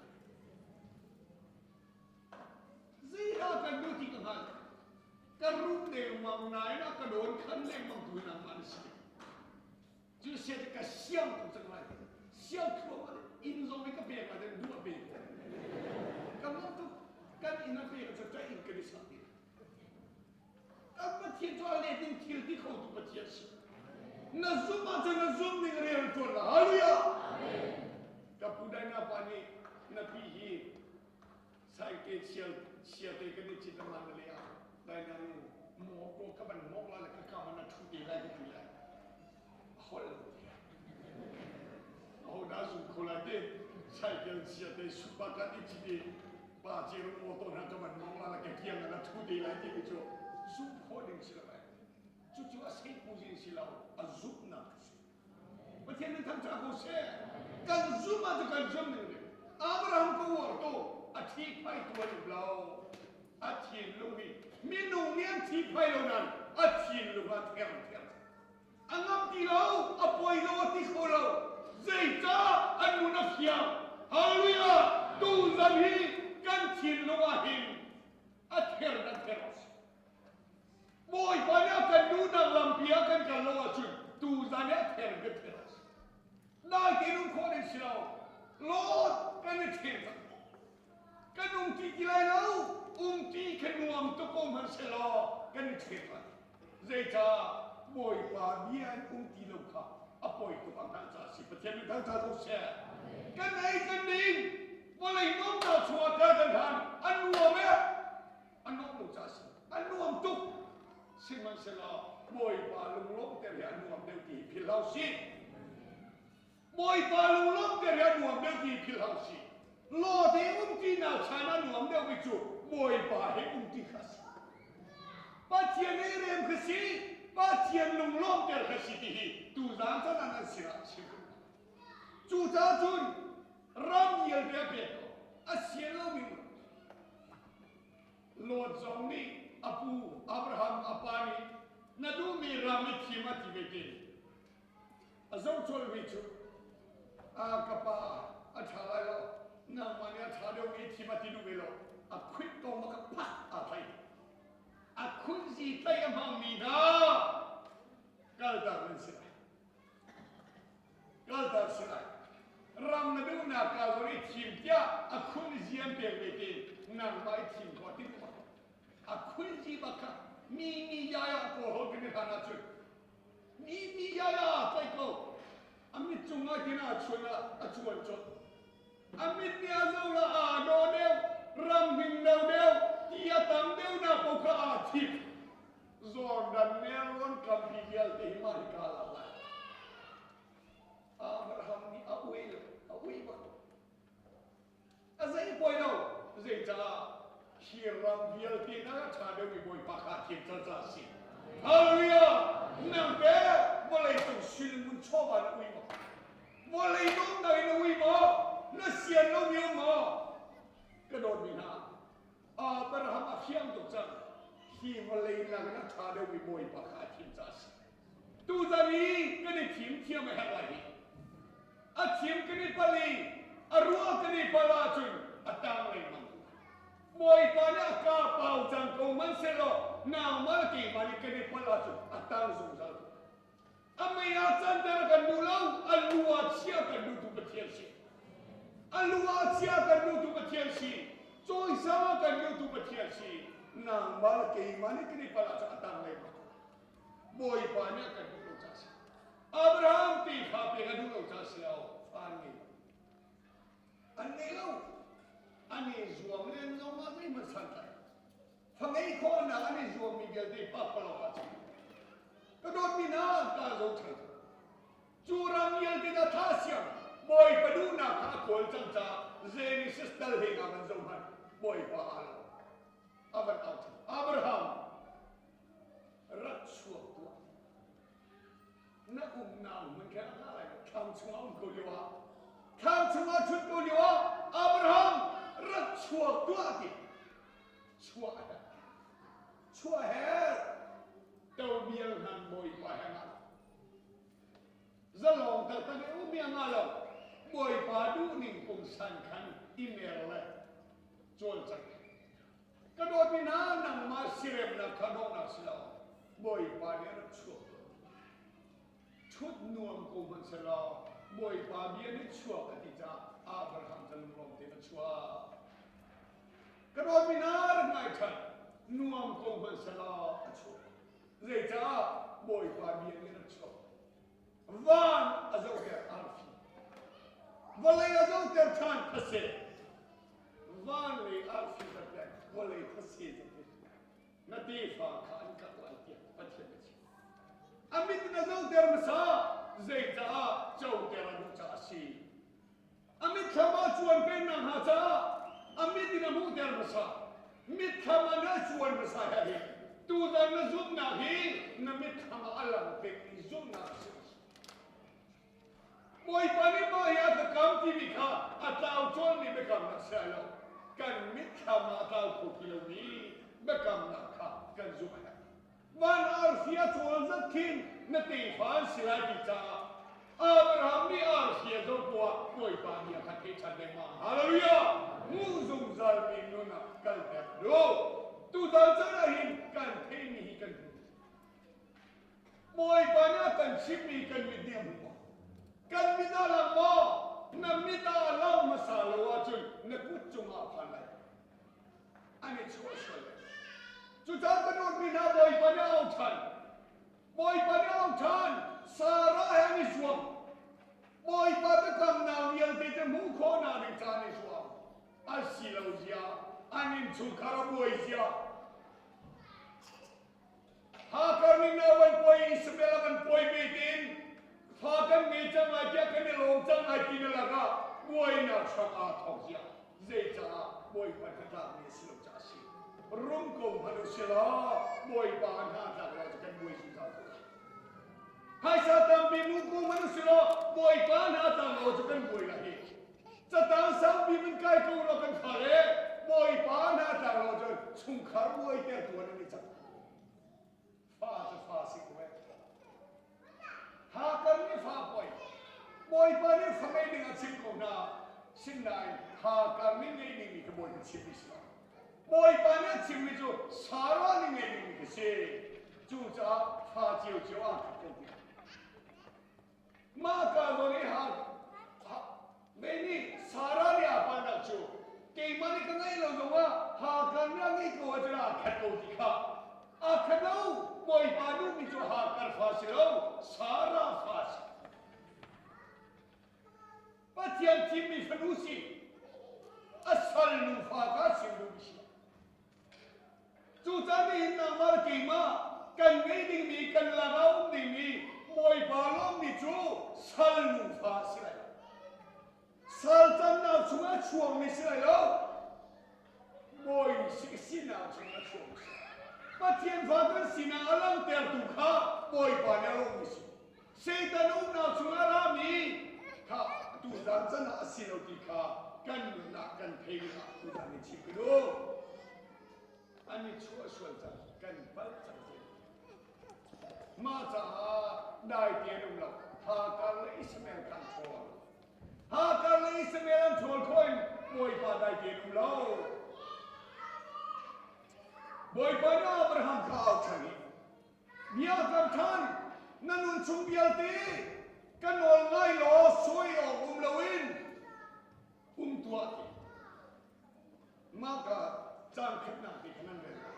Zeidah kan duh ti ka hngalh. Ka rum dengmang nain a ka dawn khan lengmang tu nangmah na si. Cu sian ka siang tuk cang lai. Siang thluahmah inn zong i ka pek lai duh a pe ko. Ka lawm tuk. Kan inn a pek cu ka inn kan i sak ti. Kan Pathian cu a let in thil ti kho tu Pathian si. Na zum ahcun na zum ning rian tuan la. Hallelujah. Ka pu Daina pa nih na pi hi saike chial chia te kan i cit lama na le ah Daina nih maw ko ka ban mok la le ka ka man a thu te lai ka ti lai. A holh lo ti. Aho dah zum kho lai te cycle chia te supa kan i cit i pa ce ru motor hna ka ban mong la le ka kiang na thu te lai ti mi cu zum khawh ding si lo ai. Cucu a seihpuzin si lo, a zumhnak a si. Pathian nih thangṭhat ko seh. Kan zumh ahcun kan zumh ning nih Abraham ka uar tu a ṭhihphai tu an um lo. A thinlung hi minung nih an ṭhihphai lo nain a thinlung ah ther. A ngam ti lo, a poi lo, a ti kho lo. Zeicah an nun a fiang? Hallelujah! Tuzan hi kan thinlung ah hin a ther a ther a si. Bawipa nih a kan duhnak lampi ah kan kal lo ahcun tuzan hi a ther kan ther a si. Dai tein um khawh ding si lo. Lord kan i ṭhen cang. Kan um ti ti lai lo. Um ti kha nuam tuk ko hmanh sehlaw kan i ṭhen lai. Zeicah Bawipa bia in um ti lo kha a poi tuk a hngalh caah a si. Pathian min thangṭhat ko seh. Kan ei kan ding. Vawlei nuamnak chungah kal kan hlan. A nuam e. A nuamh lo caah a si. A nuam tuk. Sihmanhsehlaw Bawipa lunglawmhter hi a nuam deuh ti hi philh hlah usih. Bawipa lunglawmhter hi a nuam deuh ti hi philh hlah usih. Law te umṭinak chan a nuam deuhmi cu Bawipa he umṭi kha a si. Pathian i rem kha si, Pathian lunglawmhter kha si ti hi tuzaan chan ah nan sinah chim ka duh. Cucaah cun ram vialte a pek ko. A sian lomi Lot zong nih a pu Abraham a pa nih na duhmi ram i thim a ti ve te. A zohcualmi cu a ka pa a ṭha lai lo, nangmah nih a ṭha deuhmi thim a ti duh ve lo. A khuih ko ma ka phak aa tlaih. A khunzi tlaih a hmangmi hna kaltak nan si lai. Kaltak si lai. Ram na duhnak ka zong i thim tiah a khunzi an pek ve te nangmah i thim khawh ti bak. A khunzi bak kha mi mi ya ya kawl holh kan i hlan ahcun mi mi ya ya tlaih ko. A mit cungah khin a chuan a chuan colh. A mit nih a zoh la aa daw deuh, ram hing deuh deuh, ti a tam deuhnak paoh kha aa thim. Jordan nelrawn kampi vialte hi mah hi kaa lak lai. Abraham nih a ui lo, a ui bak lo. A zei poi lo, zeicah hi ram vialte na a ṭha deuhmi Bawipa kha a thim cang caah a si. Hallelujah! Nang te vawlei cung sulmun chawva na ui maw? Vawlei nuamnak in na ui maw? Na sian lomi um maw? Ka dawtmi hna, Abraham a fiang tuk cang. Hi vawlei nakin a ṭha deuhmi Bawipa kha a thim caah a si. Tuzan i kan i thim thiam a herh lai hi. A thim kan i pal i a ruah kan i pal ahcun a tang lengmang. Bawipa nih a ka pau cang ko hmanhsehlaw nangmah le keimah nih kan i palh ahcun a tang zungzal ko. A mei ah canter kan duh lo, a lu ah chia kan duh tu Pathian si. A lu ah chia kan duh tu Pathian si. Cawisang ah kan duh tu Pathian si. Nangmah le keimah nih kan i palh ahcun a tang lengmang ko. Bawipa nih a kan duh lo caah a si. Abraham ti kha pek a duh lo caah a si lo. Fa an ngei lo. An ngei lo. An i zuam len zong ah zeihmanh santlai. Fa ngei khawhnak an i zuammi vialte pakpalawng ah cang. Ka dawtmi hna ka zo ṭhan. Cu ram vialte na tha siang Bawipa duhnak kha a kawl cang caah Genesis dal he nga van zoh hmanh Bawipa aa lo. A van au ṭhan. Abraham rak chuak tuah. Na umnak hmun kha a lai lo. Thlam chungah um ko lio ah thlam chungah ṭhut ko lio ah Abraham rak chuak tuah ti. Chuah a herh. Chuah a herh. Tobial hnan Bawipa he ngah. Zalong taktak in um mi a ngah lo. Bawipa duhning pungsan khan i mer le cawlcang. Ka dawtmi hna, nangmah siremnak kha dawhnak si lo, Bawipa nih a rak chuak. Ṭhut nuam ko hmanh selaw Bawipa bia nih chuak a ti caah Abraham cu lunglawm tein a chuak. Ka dawtmi hna, rak ngai ṭhan. Nuam ko hmanh selaw a chuak. Zeicah Bawipa bia nih a rak chuak. Van a zohter arfi. Vawlei a zohter ṭhan thase. Van lei arfi zat le vawlei thase zat hi na tefa kha an karh lai tiah Pathian a chim. A mit na zohter hmasa zeicaah coter a duh caah a si. A mitthlam ah cuan pennak hna caah a mit in a hmuhter hmasa. Mitthlam ah na cuan hmasa he hi tuzan na zumhnak hi na mitthlam ah a lang pengmi zumhnak a si. Bawipa nih mah hi a ka kam timi kha a tlau cawlmi biakamnak si lai lo. Kan mitthlam ah a tlau kho ti lomi biakamnak kha kan zumh a herh. Van arfi a cawl zat khin na tefa an si lai ti caah Abraham nih arfi a zoh poah Bawipa nih a kha theih ṭhan lengmang. Hallelujah! Hmuh zungzalmi nun ah kalter duh. Tutan caan ah hin kan theihmi hi kan hmu. Bawipa nih a kan chimhmi kan mit nih a hmu maw? Kan mit ah lang maw? Na mit ah a lang hmasa lo ahcun na kut cungah a phan lai. An i chuah sual lai. Cucaah ka dawtmi hna Bawipa nih a auh ṭhan. Bawipa nih a auh ṭhan. Sarah he an i zuam. Bawipa biakamnak vialte cu hmuh khawhnak ding caah an i zuam. A si lo zia, an innchungkhar a buai zia, Hakar nih nau an pawi i Isabel a kan pawi ve tiin fa kan ngei cang lai tiah kan i lawm cang lai ti na lakah buainak hram aa thawk ziah. Zeicaah Bawipa hnatlakmi a si lo caah a si. Rum ko hmanh u si law Bawipa hna tlak lo cu kan buai zungzal ko lai. Phaisa tampi mu ko hmanh u si law Bawipa hna tlak lo cu kan buai lai hi. Catang saupi man kai ko law kan fale Bawipa hna tlak lo cun chungkhar buai tertu an i cang. Fa cu fa si ko eh. Hakar nih fa poi. Bawipa nih fa ngei ding a chim ko hna. Sinain Hakar nih ngei dingmi kha Bawipa chimmi si lo. Bawipa nih a chimmi cu Sarah nih ngei dingmi kha si. Cucaah fa ciocio aa khat ko ti. Mah ka zawn i ha nih Sarah nih aa palhnak cu keimah nih ka ngeih lo zongah Hagar nih a ngeih ko ahcun aa khat ko ti kha aa khat lo. Bawipa duhmi cu Hagar fa si lo, Sarah fa si. Pathian thimmi fanu si. A salnu fa kha chim duhmi si. Cucaah nihin nangmah le keimah kan ngei dingmi kan lakah um dingmi Bawipa lawmmi cu sal nufa a si lai lo. Sal cannak chungah chuakmi si lai lo. Bawi sinak chungah chuakmi si. Pathian fa kan sinak a langhtertu kha Bawipa nih a lawmmi si. Satan uknak chungah rami kha tuzan can ah a si lo ti kha kan nunnak kan thei ah tuzan i chim ka duh. An i chuah sual cang, kan palh cang si. Mah caah dai te an um lo. Hagar le Ishmael kha an ṭhawl. Hagar le Ishmael an ṭhawl khawh in Bawipa dai te an um lo. Bawipa nih Abraham kha a auh ṭhan i Bia kam ṭhan, na nun chung vialte ka nawl ngai law sawi awk um loin um tuah ti. Mah ka caan khatnak ti kha nan rel lai.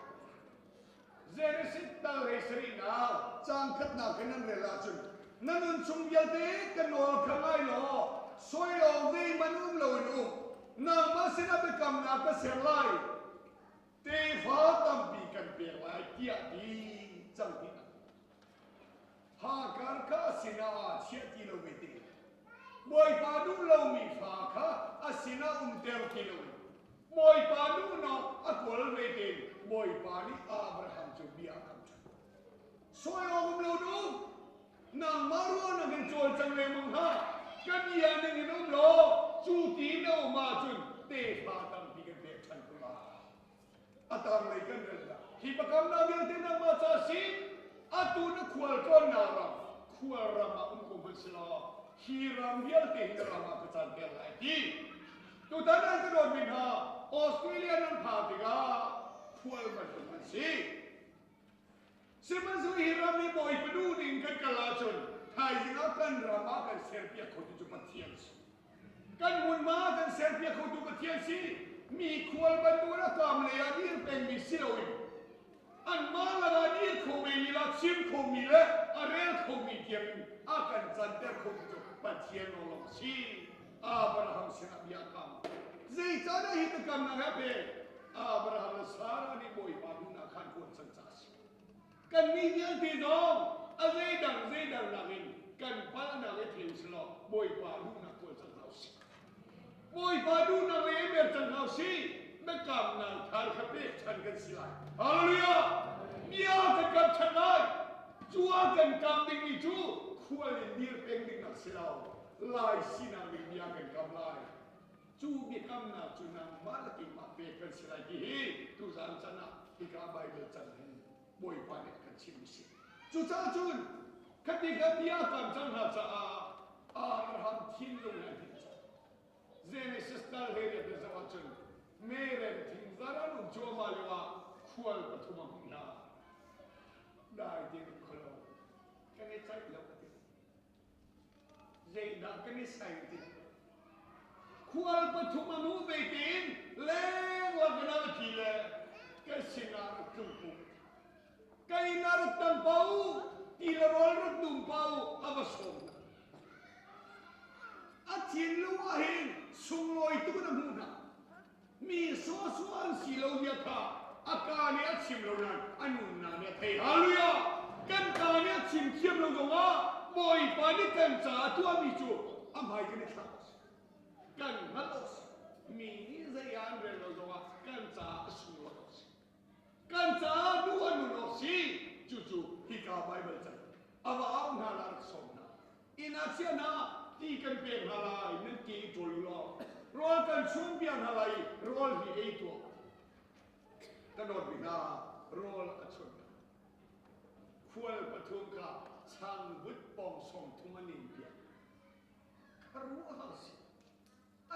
Genesis tal hlei sarihnak caan khatnak kha nan rel ahcun na nun chung vialte ka nawl kha ngai law sawi awk zeihmanh um loin um. Nangmah sinah biakamnak ka ser lai. Tefa tampi kan pek lai tiah ti cang ti Hagar kha a sinah aa chiah ti lo ve ti. Bawipa duh lomi fa kha a sinah umter ti lo in Bawipa duhnak a kawl ve tein Bawipa nih Abraham cu bia a kam ṭhan. Sawi awk um lo duh. Nangmah ruahnak in cawlcang lengmang hlah. Ka bia ning in um law cu ti na um ahcun tefa tampi kan pek ṭhan ko lai. A tanglei kan rel dah. Hi biakamnak vialte nangmah ca si. Atu na khual tlawnnak ram, khual ram ah um ko hmanh si law, Hi ram vialte hi na ram ah ka canter lai ti. Tutan an ka dawtmi hna Australia nan phak tikah khual bantuk an si. Sihmanhsehlaw hi ram hi Bawipa duh ning kan kal ahcun thaizing ah kan ram ah kan serpiak khotu cu Pathian si. Kan hmunhma ah kan serpiak khotu Pathian si. Mi khual bantuk a kam lei ah dir pengmi si loin anmah lakah dir kho vemi la chim khomi le a rel khomi tiangin a kan canter khotu cu Pathian lawnglawng a si. Abraham sinah bia a kam. Zeicahdah hi biakamnak he a pek? Abraham le Sarah nih Bawipa duhnak kha an huat cang caah a si. Kannih vialte zong a zeidang zeidang nakin kan palhnak i thei usih Bawipa duhnak kawl cang hna usih. Bawipa duhnak le i mer cang hna usih. Biakamnak thar kha pekchan kan si lai. Hallelujah! Bia kan kam chan lai. Cu a kan kam dingmi cu khual in dir peng ding nak si lo. Lai sinak ding bia kan kam lai. Cu biakamnak cu nangmah le keimah pek kan si lai ti hi tuzaan can ah hika Baibal can hin Bawipa nih a kan chimh a si. Cucaah cun khati kha bia kam cang hna caah Abraham thinlung he an cang. Genesis dal he riat na zoh ahcun merem thingzar an um cuahmah lio ah khual pathum a hmuh hna. Dai tein um kho lo. Kan i caih lo a ti. Zeidah kan i saing ti? Khual pathum a hmuh ve tein lenglang ka a thi le ka sinah rak tlung pu. Ka inn ah rak tang pa u, ti le rawl rak dum pa u, a va sawm hna. A thinlung ah hin sunglawi tuk in a hmuh hna. Mi sawhsawh an si lo zia kha a ka nih a chim lo nain a nunnak nih a thei. Hallelujah! Kan ka nih a chim thiam lo zongah Bawipa nih kan caah a tuahmi cu a hmai kan i thlak awk si. Kan hngalh awk si. Mi nih zei ah an rel lo zongah kan caah a sunglawi awk si. Kan caah duh a nun awk si. Cucu hika Baibal can a va au hna la rak sawm hna. Inn ah chia hna ti kan pek hna lai nan ke i ṭawl u law rawl kan chumpiak hna lai i rawl hi ei tuah. Ka dawt bik hna rawl a chunh hna. Khual pathum kha changvut pawng 30 an in piak. Kharuahhar si.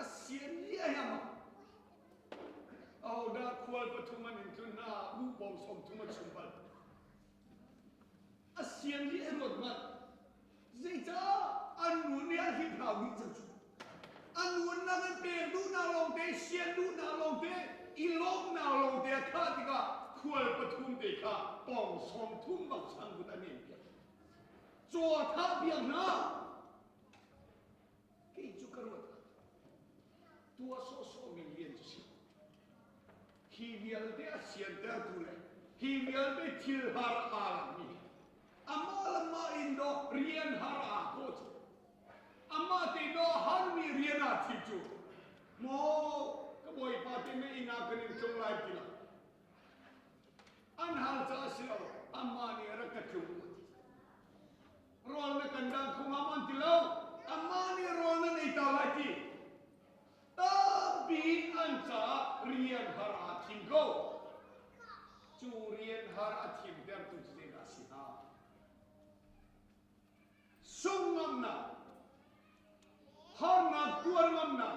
A sian lia hi amah. Ahodah khual pathum an in tlun hna bu pawng 30 a chum bal. A sian hi a ruat hmanh. Zeicah an nu nih a hliphlau dih cang cu. An nunnak in pek duhnak lawngte, sian duhnak lawngte, i lawmhnak lawngte a thah tikah khual pathum te kha pawng 30 bak changvut an en piak. Caw a thah piak hna. Kei cu ka ruat. Tuah sawhsawh mi lian cu si. Hi vialte a siantertu le hi vialte thil har aa lakmi hi amah le mah in dawh rian har aa kawh cu amah te dawh harmi rian aa thim cu maw ka bawipa te na inn ah kan in tlung lai ti lo an hal caah si lo amah nih a rak ka tlung rawl na kan dang kho ngam an ti lo amah nih rawl nan ei ta lai ti Tampi an caah rian har aa thim ko. Cu rian har a thimtertu cu zeidah a si hnga? Sung ngamnak, harnak tuar ngamnak,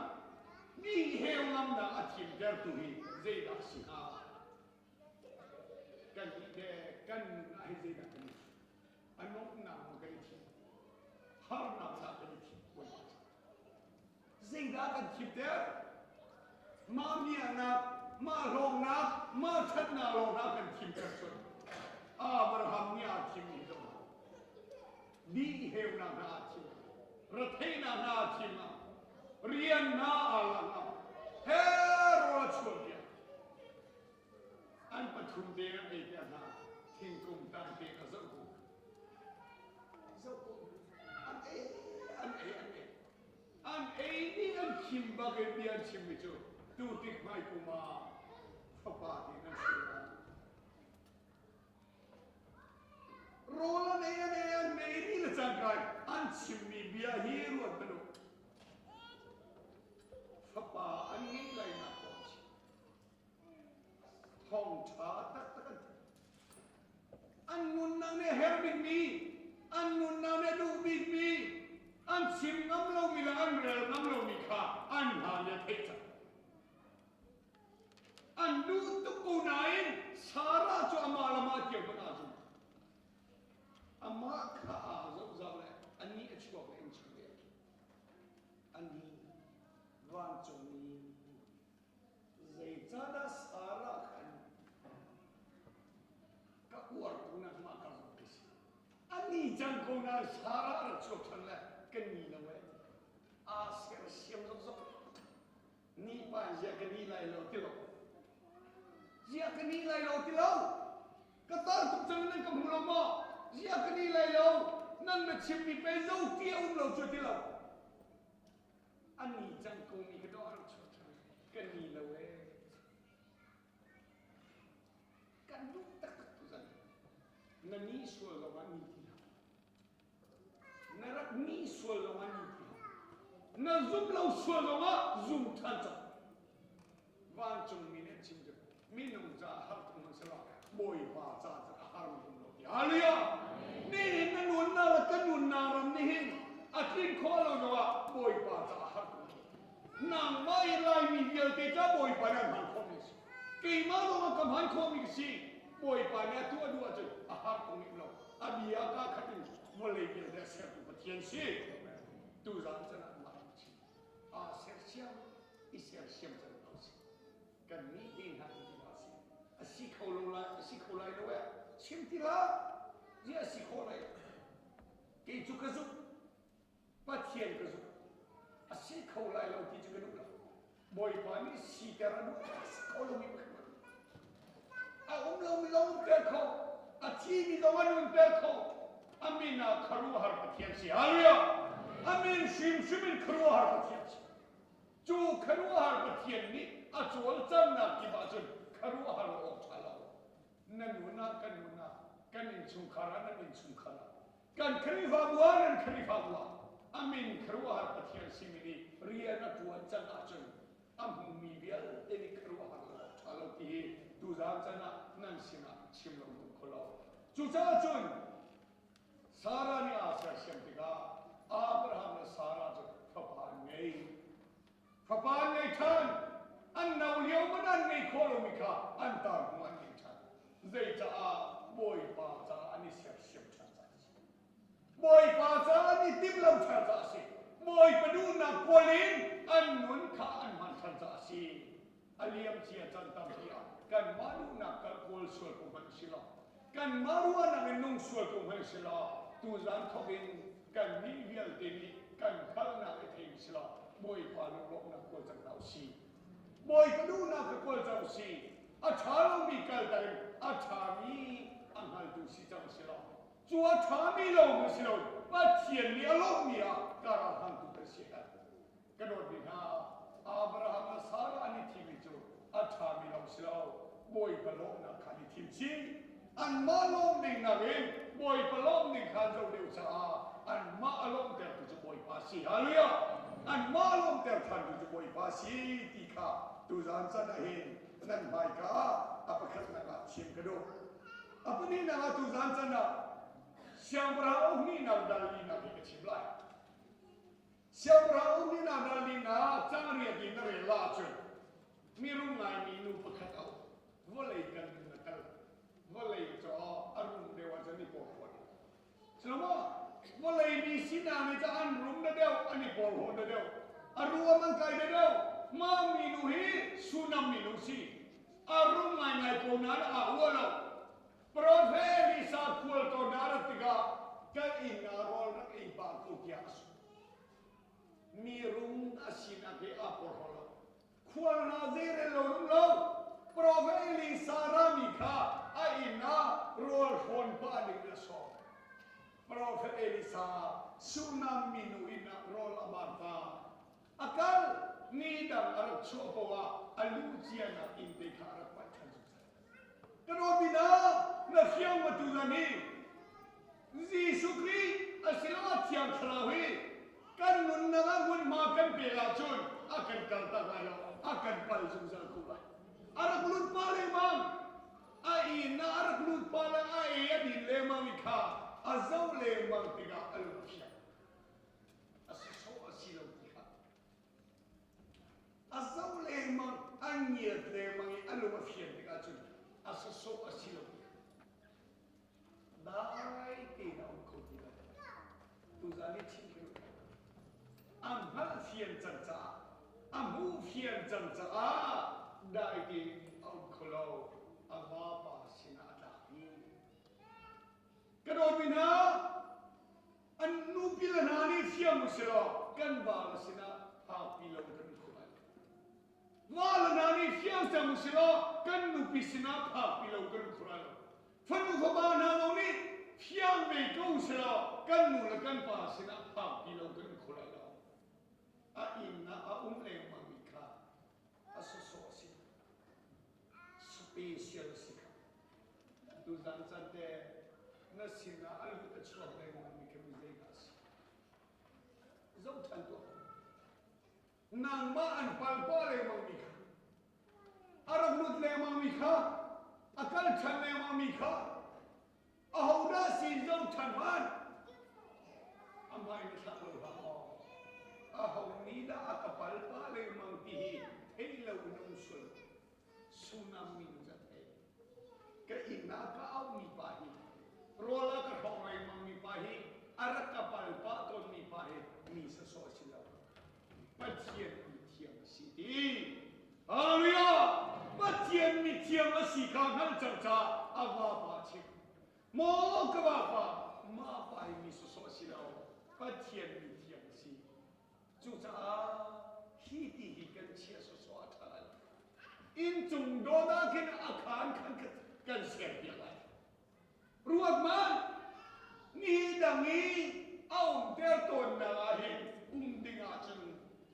mi heu ngamnak a thimtertu hi zeidah a si hnga? Kan nih le kan nun ah hi zeidah kan i thim? A nuamhnak maw kan i thim? Harnak dah kan i thim? Zeidah kan thimter? Mah miaknak, mah hlawknak, mah ṭhatnak lawng hna kan thimter sual. Abraham nih aa thimmi zong dih heunak hna aa thim, retheihnak hna aa thim, rian hna aa lak, he rawl a chuan piak. An pathum te an ei piak hna, thingkung tang te a zoh ko. Zoh ko. An ei, an ei, an ei. An ei nih an chim bak in bia an chimmi cu tu tik hmai kum ah fapa ti nan si lai. Rawl an ei an ei an ei ni le cangkai an chimmi bia hi ruat hmanh u. Fapa an ngeih lai nak kong a si. Thawngṭha taktak an theih. An nunnak nih a herh bikmi, an nunnak nih a duh bikmi. An chim ngam lomi le an rel ngam lomi kha an hna nih a theih cang. An duh tuk ko nain Sarah cu amah le amah tiang hmanh aa zum. Amah kha aa zohzau le anih a chuak le innchung le anih vancungmi. Zeicahdah Sarah khan ka uar ko na mah ka zong ka si. Ani cang ko na Sarah rak chuak ṭhan le kan ni lo eh. Aa sersiam zokzok. Ni pa zia ka ni lai lo ti lo. Zia ka ni lai lo ti lo. Ka tar tuk cang nan ka hmu lo maw? Zia ka ni lai lo. Nan na chimmi pe zo ti a um lo cu ti lo. An ni cang ko mi ka dawh rak chuak ṭhan. Kan ni lo ee. Kan duh taktak tu zan. Na ni sual zong ah ni ti hlah. Na rak ni sual zong ah ni ti hlah. Na zum lo sual zong ah zum ṭhan cang. Vancungmi nih an chim cu minung caah har tuk hmanhsehlaw Bawipa ca cu a har mi um lo ti. Hallelujah! Nihin na nunnak le ka nunnak ram nih hin a tlin khawh lo zongah Bawipa caah har tuk. Nangmah i Laimi vialte ca Bawipa nih an hman khawhmi a si. Keimah zong a ka hman khawhmi ka si. Bawipa nih a tuah duh ahcun a har tuk ning lo. A bia kaa khat in vawlei vialte a sertu Pathian si. Tuzaan can ah mah in chim. Aa sersiam i sersiam cang ko si. Kan nih te hna cu ti si. A si kho lo lai, a si kho lai lo eh. Chim ti hlah. Ziah a si khawh lai? Kei cu ka zumh. Pathian ka zumh. A si kho lai lo ti cu ka duh lo. Bawipa nih siter a duh a si kho lomi pakhat a um lomi zong umter kho. A thimi zong an umter kho. A min ah khuaruahhar Pathian si. Hallelujah! A min hrimhrim in khuaruahhar Pathian si. Cu khuaruahhar Pathian nih a cawlcannak kip ahcun khuaruahhar awk ṭha lo. Na nun ah kan nun ah, kan innchungkhar ah nan innchungkhar ah, kan Khrihfabu ah nan Khrihfabu ah a min khuaruahhar Pathian simi nih rian a ṭuan cang ahcun a hmumi vialte nih khuaruahhar lo awk ṭha lo ti hi tuzaan can ah nan sinah chim lo duh kho lo. Cucaah cun Sarah nih aa sersiam tikah Abraham le Sarah cu fapa an ngei. Fapa an ngei ṭhan. An no lio hmanh an ngei khawh lomi kha an tar hnu an ngei ṭhan. Zeicaah Bawipa caah an i sersiam ṭhan caah a si. Bawipa caah an i timhlamh ṭhan caah a si. Bawipa duhnak kawl in an nun kha an hman ṭhan caah a si. A liamcia caan tampi ah kanmah duhnak kal kawl sual ko hmanh si lo. Kanmah ruahnak in nung sual ko hmanh si law tuzaan thawk in kannih vialte nih kan hngalhnak i thei si law Bawipa lunglawmhnak kawl cang hna usih. Bawipa duhnak kha kawl cang usih. A ṭha lomi kaltak in a ṭhami a hngaltu si cang si law cu a ṭhami lawng si lo Pathian nih a lawmhmi ah ka ralhangtu kan si a Ka dawtmi hna, Abraham le Sarah an i thimmi cu a ṭhami lawng si lo, Bawipa lawmhnak kha an i thim chih. Anmah lawm ding nakin Bawipa lawm ding kha an zoh deuh caah anmah a lawmhtertu cu Bawipa a si. Hallelujah! Anmah a lawmhter ṭhantu cu Bawipa a si ti kha tuzaan can ah hin nan hmaika ah a pakhatnak ah chim ka duh. A pahnihnak ah tuzaan can ah Siangpahrang hnihnak dal linak hi ka chim lai. Siangpahrang nih na ral ding ah cangriat in na rel ahcun mirum ngaimi nu pakhat a um. Vawlei kan in na kal. Vawlei cu a rum deuh ahcun i porhlawt. Cumaw vawlei mi sinak nih cun an rum na deuh, an i porhlawt na deuh. A ruam an kai na deuh. Mah minu hi Sunam minu si. A rum ngaingai ko nain aa uah lo. Profet Elisa khualtlawn a rat tikah kan inn ah rawl rak ei pah ko tiah a sawm. Mi rum a sinak he aa porhlaw lo. Khual hna zeirel lo um lo. Profet Elisa rami kha a inn ah rawl hrawn pah ding in a sawm. Profet Elisa Sunam minu inn ah rawl a bar ta. A kal ni dang a rak chuah poah a luh cianak inn te kha a rak panh ṭhan zungzal. Ka dawtmi hna, na fiang ma tuzan hi Jesuh Khrih asiloah Thiang Thlarau hi kan nunnak ah hmunhma kan pek ahcun a kan kaltak lai lo, a kan pal zungzal ko lai. A rak lut pah lengmang. A inn ah a rak lut pah le a ei a din lengmang i kha a zoh lengmang tikah a lung a fiang. An ngiat lengmang i a lung a fian tikah cun a sasawh a si lo. Dai tein a um kho ti lo. Tuzan i chim khi a hngalh fian cang caah, a hmuh fian cang caah dai tein a um kho lo. A vapa sinah a tlak dih. Ka dawtmi hna, an nupi le hna nih fiang u silaw kan vale sinah phakpi lo kan kho lai. Vale hna nih fiang cang u silaw kan nupi sinah phakpi lo kan kho lai lo. Fanu fapa hna zong nih fiang ve ko u silaw kan nu le kan pa sinah phakpi lo kan kho lai lo. A inn ah a um lengmangmi kha a sawsawh a si. Special a si kha. Tuzan can te na sinah a lut a chuak lengmangmi khi mi zeidah a si? Zoh ṭhan tuah. Nangmah an pal pah lengmangmi kha, a rak lut lengmangmi kha, a kal ṭhan lengmangmi kha, ahodah si zoh ṭhan hmanh. A hmai na thlak lo hlah maw? Aho nih dah a ka pal pah lengmang ti hi theih lo in um sual. Sunam min cu a thei. Ka inn ah ka auhmi pa hi, rawl a ka hrawng lengmangmi pa hi, a rak ka pal pah tawnmi pa hi mi sawsawh a si lo. Pathian mi thiang a si ti. Hallelujah! Pathian mi thiang a si kha hngalh cang caah a vapa a chimh. Maw ka vapa, mah pa hi mi sawsawh a si lo. Pathian mi thiang a si. Cucaah hi ti hi kan chiah sawsawh a ṭha lai lo. Inncung dawt ah khin a khaan khan kan serpiak lai. Ruat hmanh, ni dang i a umter tawnnak ah hin um ding ahcun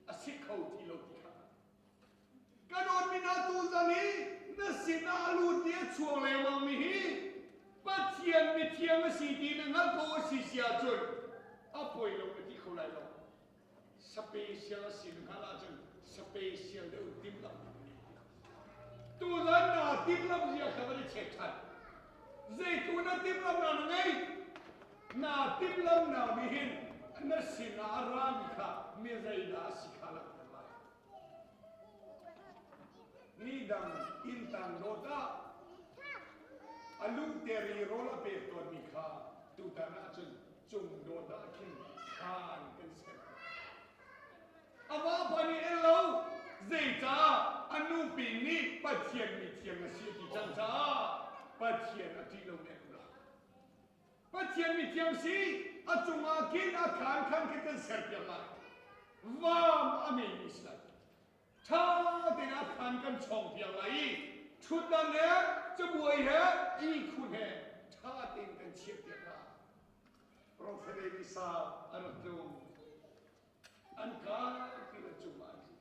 a si kho ti lo ti kha. Ka dawtmi hna tuzan hi na sinah a lut i a chuak lengmangmi hi Pathian mithiang a si ti na hngalh ko a si si ahcun a poi lo na ti kho lai lo. Special a si na hngalh ahcun special deuh timhlamh Tuzan na timhlamh zia kha van i check ṭhan. Zeitu na timhlamhnak na ngei? Na timhlamhnak nih hin na sinah a rami kha mi zeidah a si kha langhter lai. Midang inntang dawt ah a luhter i rawl a pek tawnmi kha tutan ahcun cung dawt ah khin khaan kan ser. A vapa nih el lo, zeicah a nupi nih Pathian mithiang a si ti cang caah Pathian a ṭih lo nek la. Pathian mithiang si a cungah khin a khaan khan khi kan serpiak lai. Vam a ngeimi si lai. Ṭha tein a khaan kan chawngpiak lai i ṭhutdan he cabuai he ihkhun he ṭha tein kan chiahpiak lai. Profet Elisa a rak tlung. An kai ti le cungah an tli.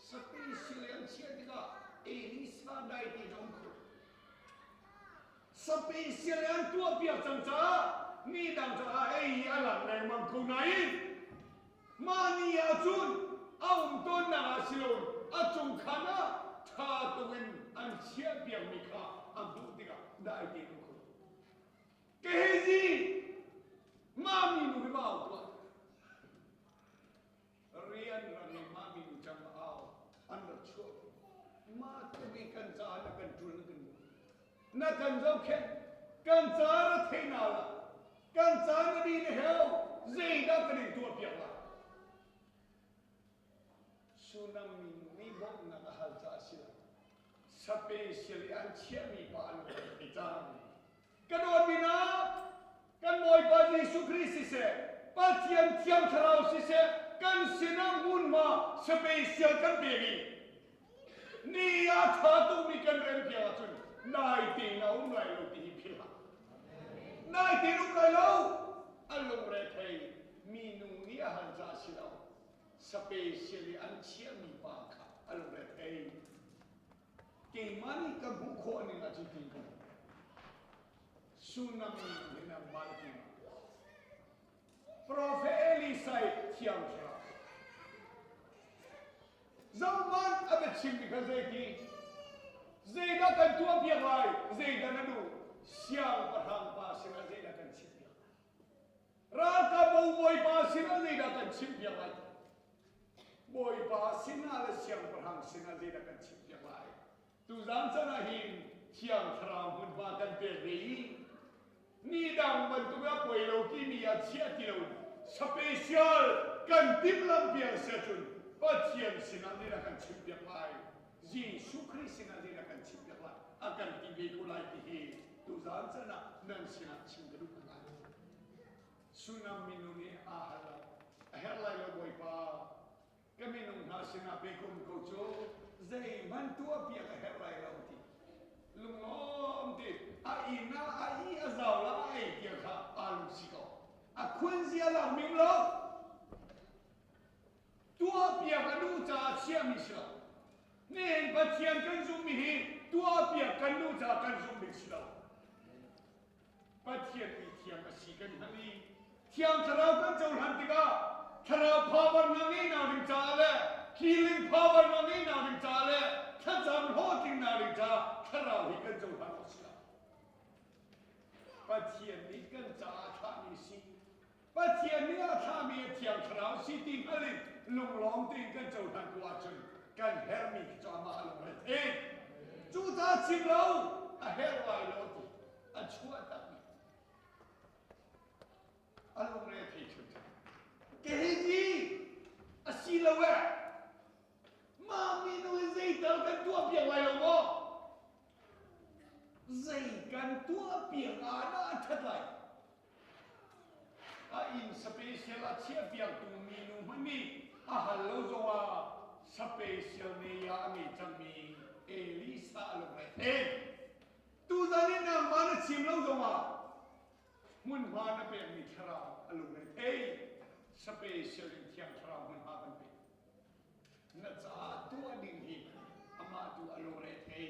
Sati sile an chiah tikah Elisa dai ti in a um kho. Sapi sile an tuahpiak cang caah mi dang caah ei hi a lang lengmang ko nain mah ni ah cun a um tawnnak ah si loin a cung khan ah ṭha tuk in an chiahpiakmi kha a hmuh tikah dai tein um kho. Gehazi, mah minu hi va au tuah. Rian rang in mah minu cang va au. An rak chuah. Mah tluk i kan caah na kan ṭul na kan na kan zohkhenh kan ca ra thei na la kan ca na di na heu zeidah kan in tuahpiak lai Sunam minu nih bawmhnak a hal caah a si lo. Special i an chiahmi pa an rak ti cang. Ka dawtmi hna, kan Bawipa Jesuh Khrih siseh, Pathian Thiang Thlarau siseh, kan sinah hmunhma special kan pek i ni a ṭha tukmi kan rempiak ahcun nai tein a um lai lo ti hi philh hlah. Nai tein um lai lo. A lungre thei minu nih a hal caah si lo. Special i an chiahmi pa kha a lungre thei. Keimah nih ka hmuh khawh ning ah cutin ka hmuh. Sunam hin a malti. Prophet Elisa thiang thlarau. Zohmanh a biachimmi kha zeiti? Zeidah kan tuahpiak lai? Zeidah na duh? Siangpahrang pa sinah zeidah kan chimpiak lai? Ralkap bawipa sinah zeidah kan chimpiak lai? Bawipa sinah le siangpahrang sinah zeidah kan chimpiak lai? Tuzan chan ah hin Thiang Thlarau hmunhma kan pek ve i ni dang bantuk a poi lo timi ah chiah ti lo special kan timhlamh piak si ahcun Pathian sinah zeidah kan chimpiak lai? Jesuh Khrih sinah zeidah kan chimpiak lai? A kan ti ve ko lai ti hi tuzan chan ah nan sinah chim ka duh ngai. Sunam minu nih aa hal lo. A herh lai lo Bawipa. Ka minung hna sinah biakum ko cu zeihmanh tuahpiak a herh lai lo ti. Lunglawm ti a inn ah a i a zau la a ei tia kha aa lung si ko. A khunzia lak ming lo. Tuahpiak a duh caah chiahmi si lo. Nihin Pathian kan zumhmi hi tuahpiak kan duh caah kan zumhmi si lo. Pathian mi thiang a si kan hngalh i Thiang Thlarau kan cohlan tikah Thlarau power na ngeihnak ding caah le healing power na ngeihnak ding caah le thlacam hlawhtlinnak ding caah Thlarau hi kan cohlan awk si lo. Pathian nih kan caah thlahmi si. Pathian nih a thlahmi a Thiang Thlarau si ti hngal in lunglawm tein kan cohlan ko ahcun kan herhmi khi cu amah a lungre thei. Cucaah chim lo a herh lai lo ti a chuah takmi a lungre thei ṭhiamṭhiam. Kehi a si lo eh mah minu hi zeital kan tuah piak lai lo maw? Zei kan tuah piak ah dah a ṭhat lai? A inn special a chiahpiaktu minu hmanh nih a hal lo zongah special nei ah a ngei cangmi Elisa a lungre thei. Tuzan in nangmah na chim lo zongah hmunhma na pekmi thlarau a lungre thei. Special in Thiang Thlarau hmunhma kan pek. Na caah tuah ding hi amah tu a lungre thei.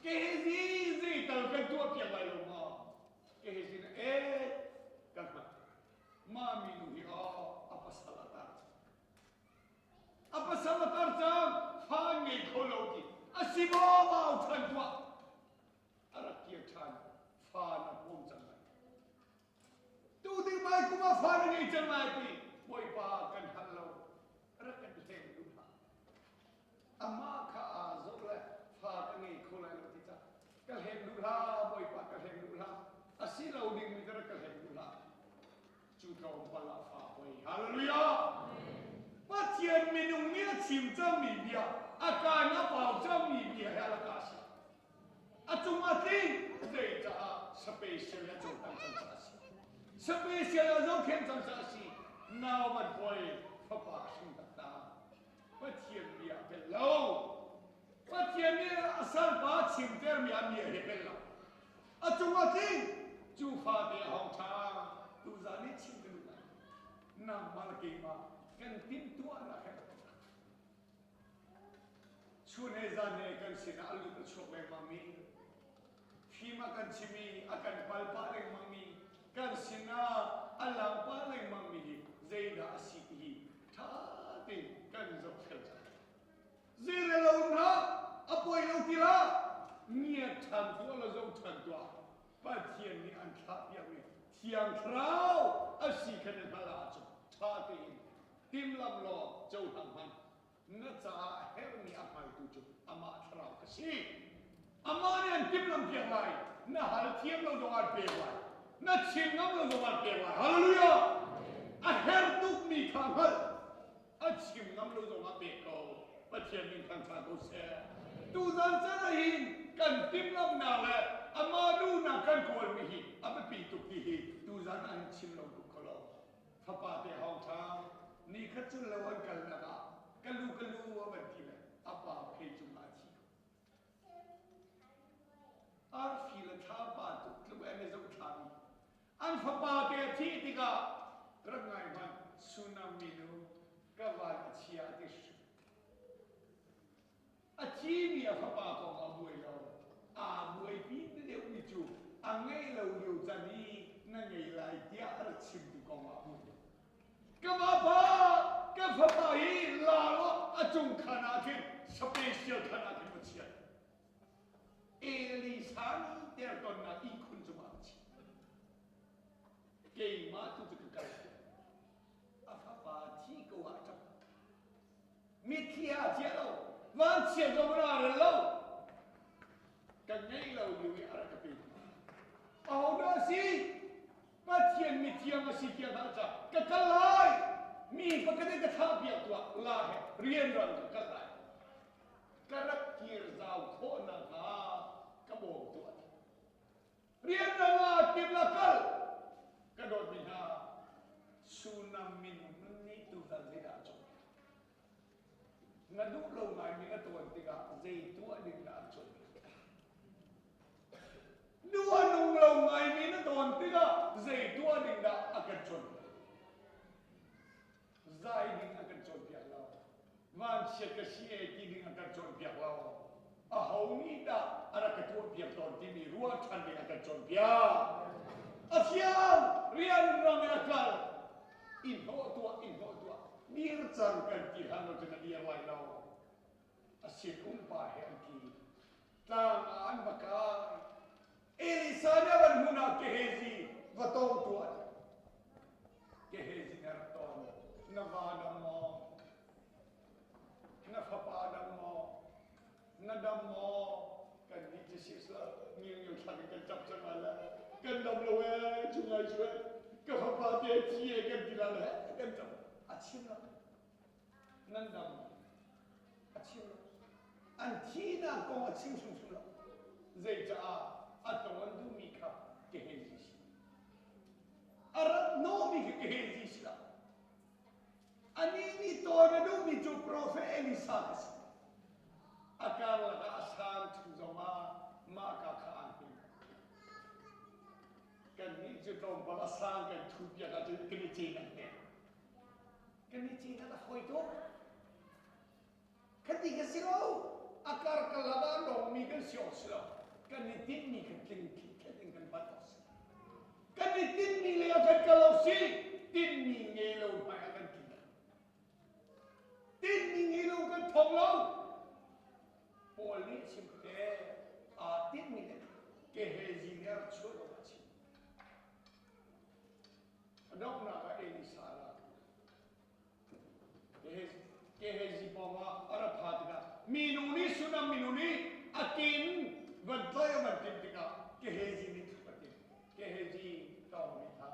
Kehi zeital kan tuah piak lai lo maw? Kehi na e kan hman. Mah minu hi aw a pasal a tar. A pasal a tar cang fa ngei kho lo ti. A si maw mau than tuah. A rak kir than fa na pawm cang lai. Tu ding mai kum ah fa na ngei cang lai ti Bawipa kan hal lo. Rak kan hleng duh hlah. Amah kha aa zoh le fa ka ngei kho lai lo ti ca ka hleng duh hlah Bawipa ka hleng duh hlah. A si lo ding mi ka rak ka hleng duh hlah. Cu tlawmpal ah fa poi. Hallelujah! Pathian minung nih a chim cangmi bia, a kaan a pau cangmi bia he a laka si. A cung a tling zei caah special a cohlan cang caah a si. Special a zohkhenh cang caah a si. Nau van poi fapa a hring taktak. Pathian bia a pel lo. Pathian nih a salpa chimtermi a bia hi pel lo. A cung a tling cu fate a hong ṭha. Tuzan i chim ka duh lai. Nangmah le keimah kan timhtuahnak he Chun he zan he kan sinah a lut a chuak lengmangmi, fim a kan chim i a kan pal pah lengmangmi, kan sinah a lang pah lengmangmi hi zeidah a si ti hi ṭha tein kan zohfel cang. Zeirel hna a poi lo ti hlah. Ngiat ṭhan tuah law zoh ṭhan tuah. Pathian nih an thlahpiakmi Thiang Thlarau a si kha na hngalh ahcun ṭha tein timlam law cohlang hmanh. Na caah a herhmi a hngaltu cu amah thlarau ka si. Amah nih an timhlampiak lai. Na hal thiam lo zong an pek lai. Na chim ngam lo zong an pek lai. Hallelujah! A herh tukmi kha hngalh. A chim ngam lo zong ah pek ko. Pathian min thangṭhat ko seh. Tuzan caan ah hin kan timhlamhnak le amah duhnak kan kawlmi hi a biapi tuk ti hi tuzan ah hin chim lo tuk kho lo. Fapa te hawng ṭha ni khat cu lo an kalnak ah ka lu ka lu a van ti le a pa phei cungah a thi ko. Arfi le thlapa tuk tluk an i zoh thlami an fapa te a thih tikah rak ngai hmanh Sunam minu ka van a chia a ti hrim. A thimi a fapa kong ah buai lo. Aa buaipi deuhmi cu a ngeih lo lio can i na ngei lai tiah a rak chimtu kong ah buai. Ka vapa, ka fapa hi la law a cung khan ah khin special khan ah khin va chia. Elisa nih ter tonnak ihkhun cungah a chiah. Keimah tu cu ka kal. A fapa thi ko ah ṭap. Mitthli ah chia lo. Vanchia zong na rel lo. Kan ngei lo lio i a rak ka pe. Ahodah a si? Pathian mithiang a si tiah hngalh ca ka kal lai. Mi pakhat in ka thlah piak tuah la he rianrang ka kal lai. Ka rak kir zau khawh nakhnga ka bawm tuah. Rianrang ah timla kal. Ka dawtmi hna, Sunam minung nun nih tuzan zeidah a cawnpiak? Na duh lo ngaimi na tuan tikah zei tuah ding dah an cawnpiak? Duh a nung lo ngaimi na tawn tikah zei tuah ding dah a kan cawnpiak? Zai ding a kan cawnpiak lo. Vanchiat ka si e ti ding a kan cawnpiak lo. Aho nih dah a rak ka tuahpiak tawn timi ruah ṭhan ding a kan cawnpiak. A fiang rianrang in a kal. I hnawh tuah, i hnawh tuah. Dir cang kan ti hlan lo cun a dir lai lo. A sinum pa he an tli. Tlang ah an va kai. Elisa nih a van hmun ah Gehazi va tong tuah. Gehazi nih a rak ton. Na va dam maw? Na fapa dam maw? Na dam maw? Kan nih cu si sila ngilngil thlak in kan ṭap cang lai le kan dam lo ee chungai cu ee ka fapa te thi ee kan ti lai le kan ṭap. A chim lo. Nan dam a chim lo. An thihnak kong a chim hrimhrim lo. Zeicaah a ton duhmi kha Gehazi si. A rat hnawhmi kha Gehazi si lo. Anih nih tawn a duhmi cu profet Elisa kha si. A karlak ah a san chung zongah mah ka kha aa hnim. Kannih cu tlawmpal a sang kan thuh piak ahcun kan i cin an pek. Kan i cin a fawi tuk. Khati ka si lo. A karkalak ah lawngmi kan si awk si lo. Kan i tinhmi kha tling khikhet in kan panh awk si. Kan i tinhmi lei ah kan kal awk si. Tinhmi ngei lo hmai ah kan tli. Tinhmi ngei lo kan thong lo. Paul nih a chim te aa tinhmi le Gehazi nih a rak chuah lo a chim. A donghnak ah Elisa a ra. Gehazi pawngah a ra pha tikah minu nih Sunam minu nih a kin van tlai a van timh tikah Gehazi nih thuk a timh. Gehazi tawng nih kha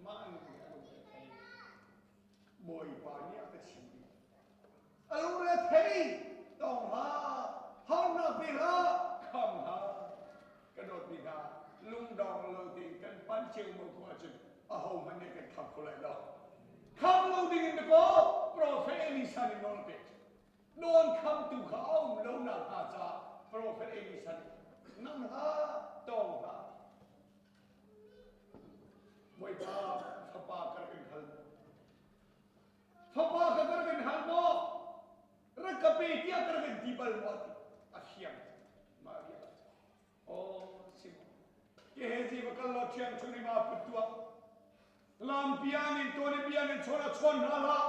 mah nu nih a lungre a thei. Bawipa nih a ka chim ding. A lungre a thei tawng hlah, harnak pe hlah, kham hlah. Ka dawtmi hna, lungdong lo tein kan pan ceomo ko ahcun ahohmanh nih kan kham kho lai lo. Kham lo ding in dakaw Prophet Elisa nih nawl a pek. Nawn khamtu kha a um lo nak hnga caah Prophet Elisa nih nang hlah, tawng hlah. Bawipa fapa ka rak in hal maw? Fapa ka ka rak in hal maw? Rak ka pe tiah ka rak in ti bal maw? Ti a fiang. Mah bia Oh, Simon. Gehazi va kal law ṭhiang chung i ma put tuah. Lampian in tawnipian in chawn a chawn hna hlah.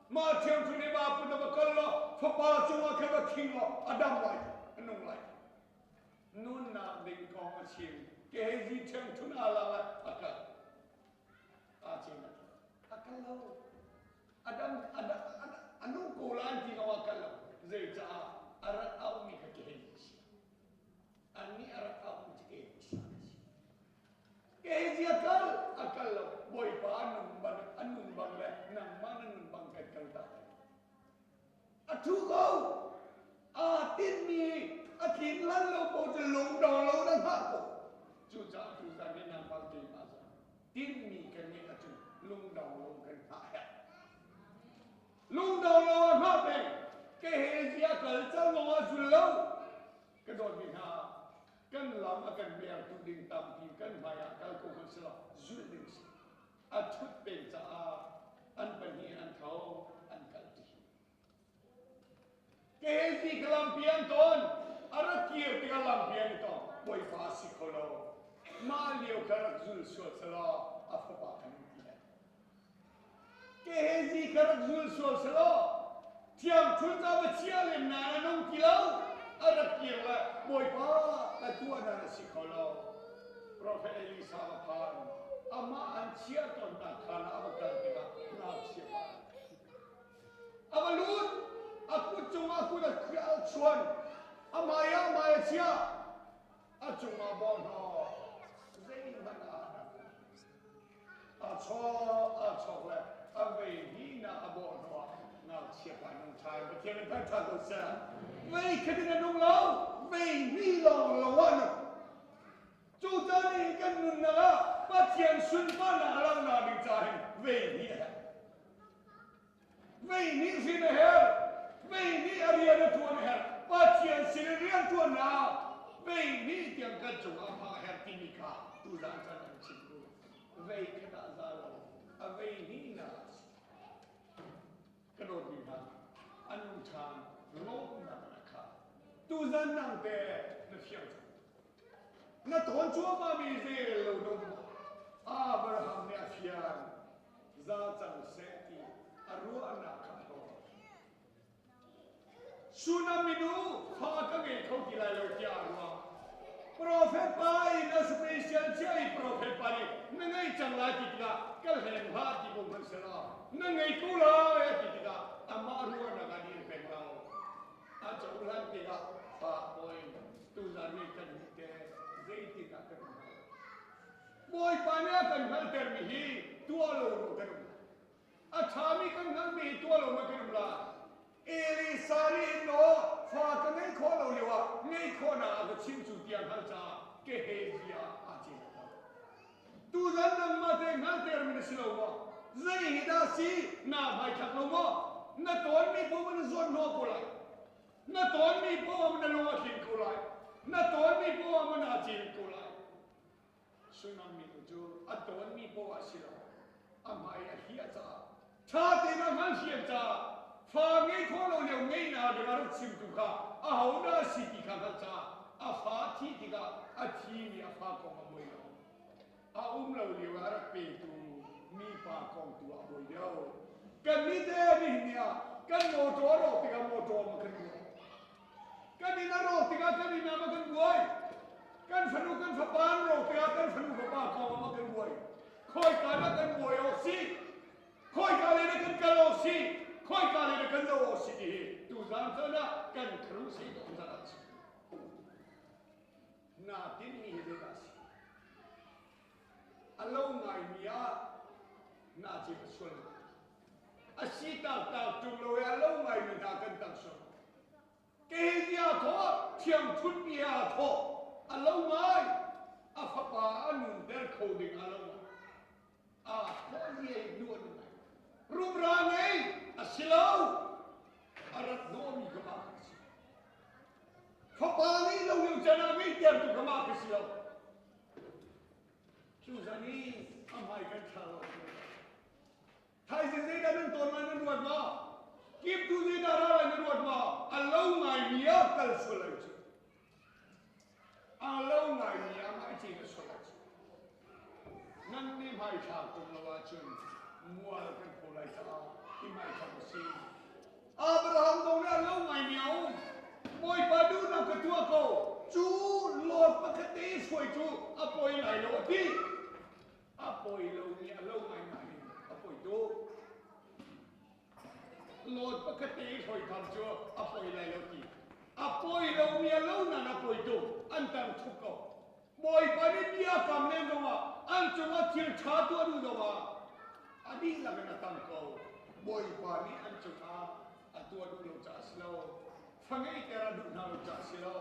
Mah ṭhiang chung i ma put va kal law fapa cungah khan va khing law a dam lai, a nung lai. Nunnak ding kong a chim. Gehazi ṭhiang chun aa la lai, a kal. Aa cin a kal lo. A dam, a, a, a nung ko lai ti zong a kal lo. Zeicaah a rat aumi kha Gehazi si. Annih a rak auhmi cu Gehazi a si. Gehazi a kal, a kal lo. Bawipa a nung bang, a nun bang le nangmah na nun bang kan kal ta lai. A ṭhu ko. Aa tinhmi a tlin lan lo paoh cu lungdong lo na hngah ko. Cucaah tuzan hi nangmah keimah zong tinhmi kan ngeih ahcun lungdong lo kan hngah herh. Lungdong lo a hngah peng. Gehazi a kal cang zong ah zul lo. Ka dawtmi hna, kan lam a kan mertu ding tampi kan hmai ah kal ko hmanh selaw zulh ding si. A ṭhut peng caah an pahnih an tho, an kalṭi. Gehazi ka lampi an ton, a rak kir tikah lampi an i tong. Bawipa a si kho lo. Mah lio kha rak zul sual selaw a fapa kha nung ti lai. Gehazi kha rak zul sual selaw thiangṭhut ah va chia lem nain a nung ti lo. A rak kir le Bawipa ka tuah nan a si kho lo. Profet Elisa va phan. Amah an chiah tawnnak khaan ah a va kal tikah ngakchia pa a va lut. Amai ah mai a chia. A cungah bawhhnawh zeihmanh ah a chawk a chawk le a vei hnih a bawhhnawh ah ngakchia pa nung ṭha in Pathian in thangṭhat ko seh. Vei khat in a nung lo, vei hnih lawng lo ah nung. Cucaah nihin kan nunnak ah Pathian sunparnak a langhnak ding caah hin vei hnih a herh. Vei nih hrin a herh. Vei nih a rian a ṭuan a herh. Pathian sin in rian ṭuannak vei nih tiang kan cungah a phak a herh timi kha tuzaan caan an chim duh. Vei khat ah za lo, a vei hnihnak a si. Ka dawtmi hna, an nung ṭhan, lawmhnak in a khat. Tuzaan nang te na fiang cang. Na tawn cuahmahmi zei lo dom Abraham nih a fian za cang seh ti a ruahnak kha a hlawt. Sunam minu fa ka ngei kho ti lai lo tiah a ruah. Profet pa in a special cia i profet pa nih na ngei cang lai ti tikah ka hleng hlah ti ko hmanh selaw na ngei ko lai a ti tikah amah ruahnak ah dir peng lo. A cohlan tikah fa bawi tuzan nih kan nih te zeitindah kan um hnga? Bawipa nih a kan hngalhtermi hi tuah lo maw kan um lai? A ṭhami kan hngalhmi hi tuah lo maw kan um lai? Elisa nih hin maw fa ka ngeih khawh lo lio ah ngeih khawhnak a ka chim cu tiang hngalh caah Gehazi ah aa cin lo. Tuzan nangmah te hngalhtermi na si lo maw? Zei hi dah si naa hmaithlak lo maw? Na tawnmi paoh na zuan hnawh ko lai. Na tawnmi paoh na lung a tling ko lai. Na tawnmi paoh na cin ko lai. Sunam minu cu a tawnmi paoh a si lo. A hmai a hliah caah ṭha tein a hngalhthiam caah fa ngei khawh lo lio ngeihnak ding a rak chimtu kha ahodah a si ti kha hngalh caah a fa thih tikah a thimi a fa kong a buai lo. A um lo lio ah a rak petu mipa kong tu ah a buai deuh. Kannih te nihin ni ah kan mawṭaw a rawk tikah mawṭaw ma kan buai. Kan inn a rawk tikah kan inn ah ma kan buai. Kan fanu kan fapa an rawk tikah kan fanu fapa kong ah ma kan buai. Khawika dah kan buai awk si? Khawika lei dah kan kal awk si? Khawika lei dah kan zoh awk si ti hi tuzaan caan ah kan kharu si ko zat ah si. Naa tinhmi hi zeidah a si? A lo ngaimi ah naa cin a sual. A si taktak ṭung lo i a lo ngaimi hna kan tang sual. Kehia thawh, thiangṭhutmi ah thawh, a lo ngai. A fapa a nunter kho ding a lo ngai. Aa thawh zia i hnu a nun ngai. Rumra ngei a si lo. A rat hnawhmi kha mah a si. Fapa nih lo lio caan ah ngeihtertu kha mah ka si lo. Cu zan i a hmai kan thla lo. Thaizing zeidah nan tawn lai nan ruat maw? Kiptu zeidah ra lai nan ruat maw? A lo ngaimi ah kal sual lai cu. A lo ngaimi ah mah cin a sual lai cu. Nan nih hmaithlak tung lo ahcun mual kan pho lai caah hi hmaithlak a si. Abraham zong nih a lo ngaimi a um. Bawipa duhnak ka tuah ko. Cu Lot pakhat te i hruai cu a poi lai lo a ti. A poi lomi a lo ngaingai in a poi tuk. Lot pakhat te i hruai tham cu a poi lai lo ti. A poi lomi a lo nan a poi tuk. An tang thup ko. Bawipa nih bia kam len zongah an cungah thil ṭha tuah duh zongah a dihlak in a tam ko. Bawipa nih an cungah a tuah duh lo caah a si lo. Fa ngeihter a duh hna lo caah a si lo.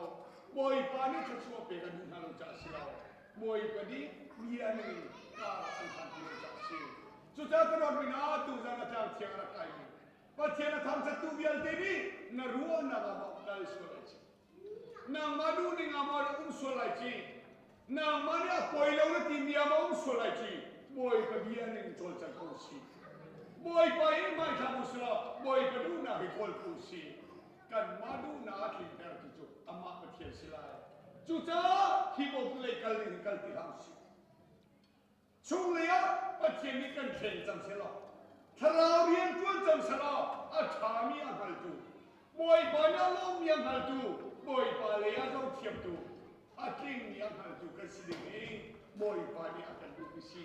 Bawipa nih thluachuah pek a duh hna lo caah a si lo. Bawipa nih bia ning kar an hlan ti lo caah a si. Cucaah ka ruat min ah tuzan a tlang thiang a rak kaimi Pathian a thangṭhattu vialte nih na ruahnak ah bak kal sual ai ci. Nangmah duhning ah maw na um sual lai ci? Nangmah nih a poi lo na timi ah maw um sual lai ci? Bawipa bia ning cawlcang ko si. Bawipa hi hmaithlak u sih law Bawipa duhnak hi kawl ko si. Kanmah duhnak a tlinter tu cu amah Pathian si lai. Cucaah hi bawm lei kal ding hin kal ti hlah usih. Chunglei ah Pathian nih kan thleng cang selaw, thlarau rian ṭuan cang selaw, a ṭhami a hngaltu, Bawipa nih a lawmmi a hngaltu, Bawipa lei ah zohthiamtu, a tlingmi a hngaltu kan si ding hi Bawipa nih a kan duhmi si.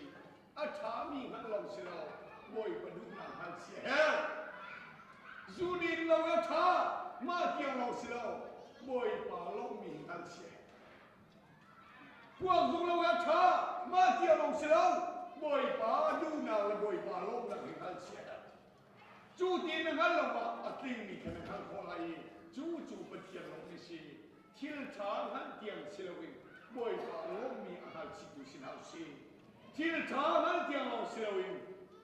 A ṭhami hngalh lo si lo, Bawipa duhnak hngalh si a herh. Zu din lo a ṭha, mah tiang lo si lo. Bawipa lawmmi hi hngal chia. Kuak zung lo a ṭha, mah tia lawng si lo, Bawipa duhnak le Bawipa lawmnak hi hngal chia. Cu ti na hngal lo ah a tlingmi kha na hngalh khawh lai i cu cu Pathian lawmmi si. Thil ṭha hngalh tiang si loin Bawipa lawmmi a hngal chihtu si hna usih. Thil ṭha hngalh tiang lawng si loin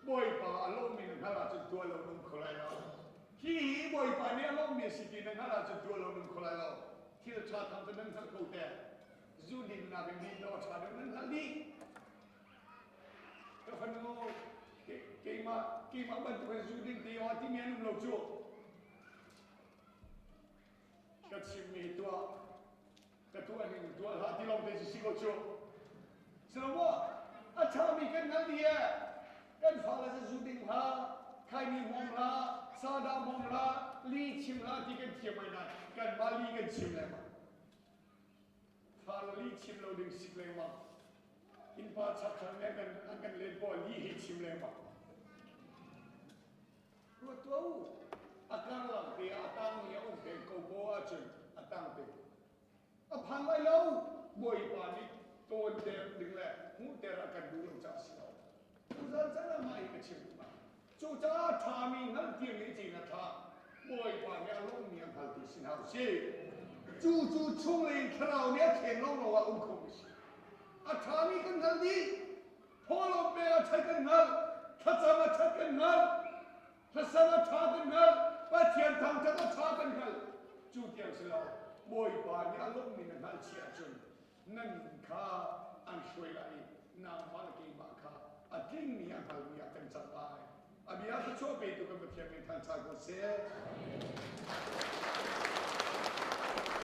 Bawipa a lawmmi na hngalh ahcun tuah lo na um kho lai lo. Hi hi Bawipa nih a lawmmi a si ti na hngalh ahcun tuah lo na um kho lai lo. Thil ṭha thang cu nan hngalh ko te. Zu dinnak in din lo a ṭha deuh nan hngalh dih. Ka fanu keimah keimah bantuk in zu ding ti aw timi an um lo cu. Ka chimmi tuah ka tuah ning tuah hlah ti lawng te si ko cu. Silo a ṭhami kan hngal dih e. Kan fale cu zu ding hlah, khaini hmawm hlah, sadah hmawm hlah, li chim hlah ti kan thiam ai nain kanmah li kan chim lengmang. Fale li chim lo ding sik lengmang. Innpa chakthlang nih an kan an kan len pawl li hi chim lengmang. Ruat tuah u. A karlak te ah a tangmi a um peng ko ko ahcun a tang peng. A phan lai lo. Bawipa nih tawnter ding le hmuhter a kan duh lo caah si lo. Tuzan caan ah mah hi ka chim duh Cucaah ṭhami hngalhtiang nih cin a ṭha. Bawipa nih a lawmmi a hngaltu si hna usih. Cu cu chunglei in thlarau nih a kheng lawnglawng ah um khomi si. A ṭhami kan hngalh dih. Thawhlawm pek a ṭhat kan hngalh. Thlacam a ṭhat kan hngalh. Hlasam a ṭha kan hngalh. Pathian thangṭhat a ṭha kan hngalh. Cu tiang si lo. Bawipa nih a lawmmi na hngalhchih ahcun na nun kha an hruai lai i nangmah le keimah kha a tlingmi a hngalmi ah kan cang lai. A bia thluachuah petu kan Pathian min thangṭhat ko seh.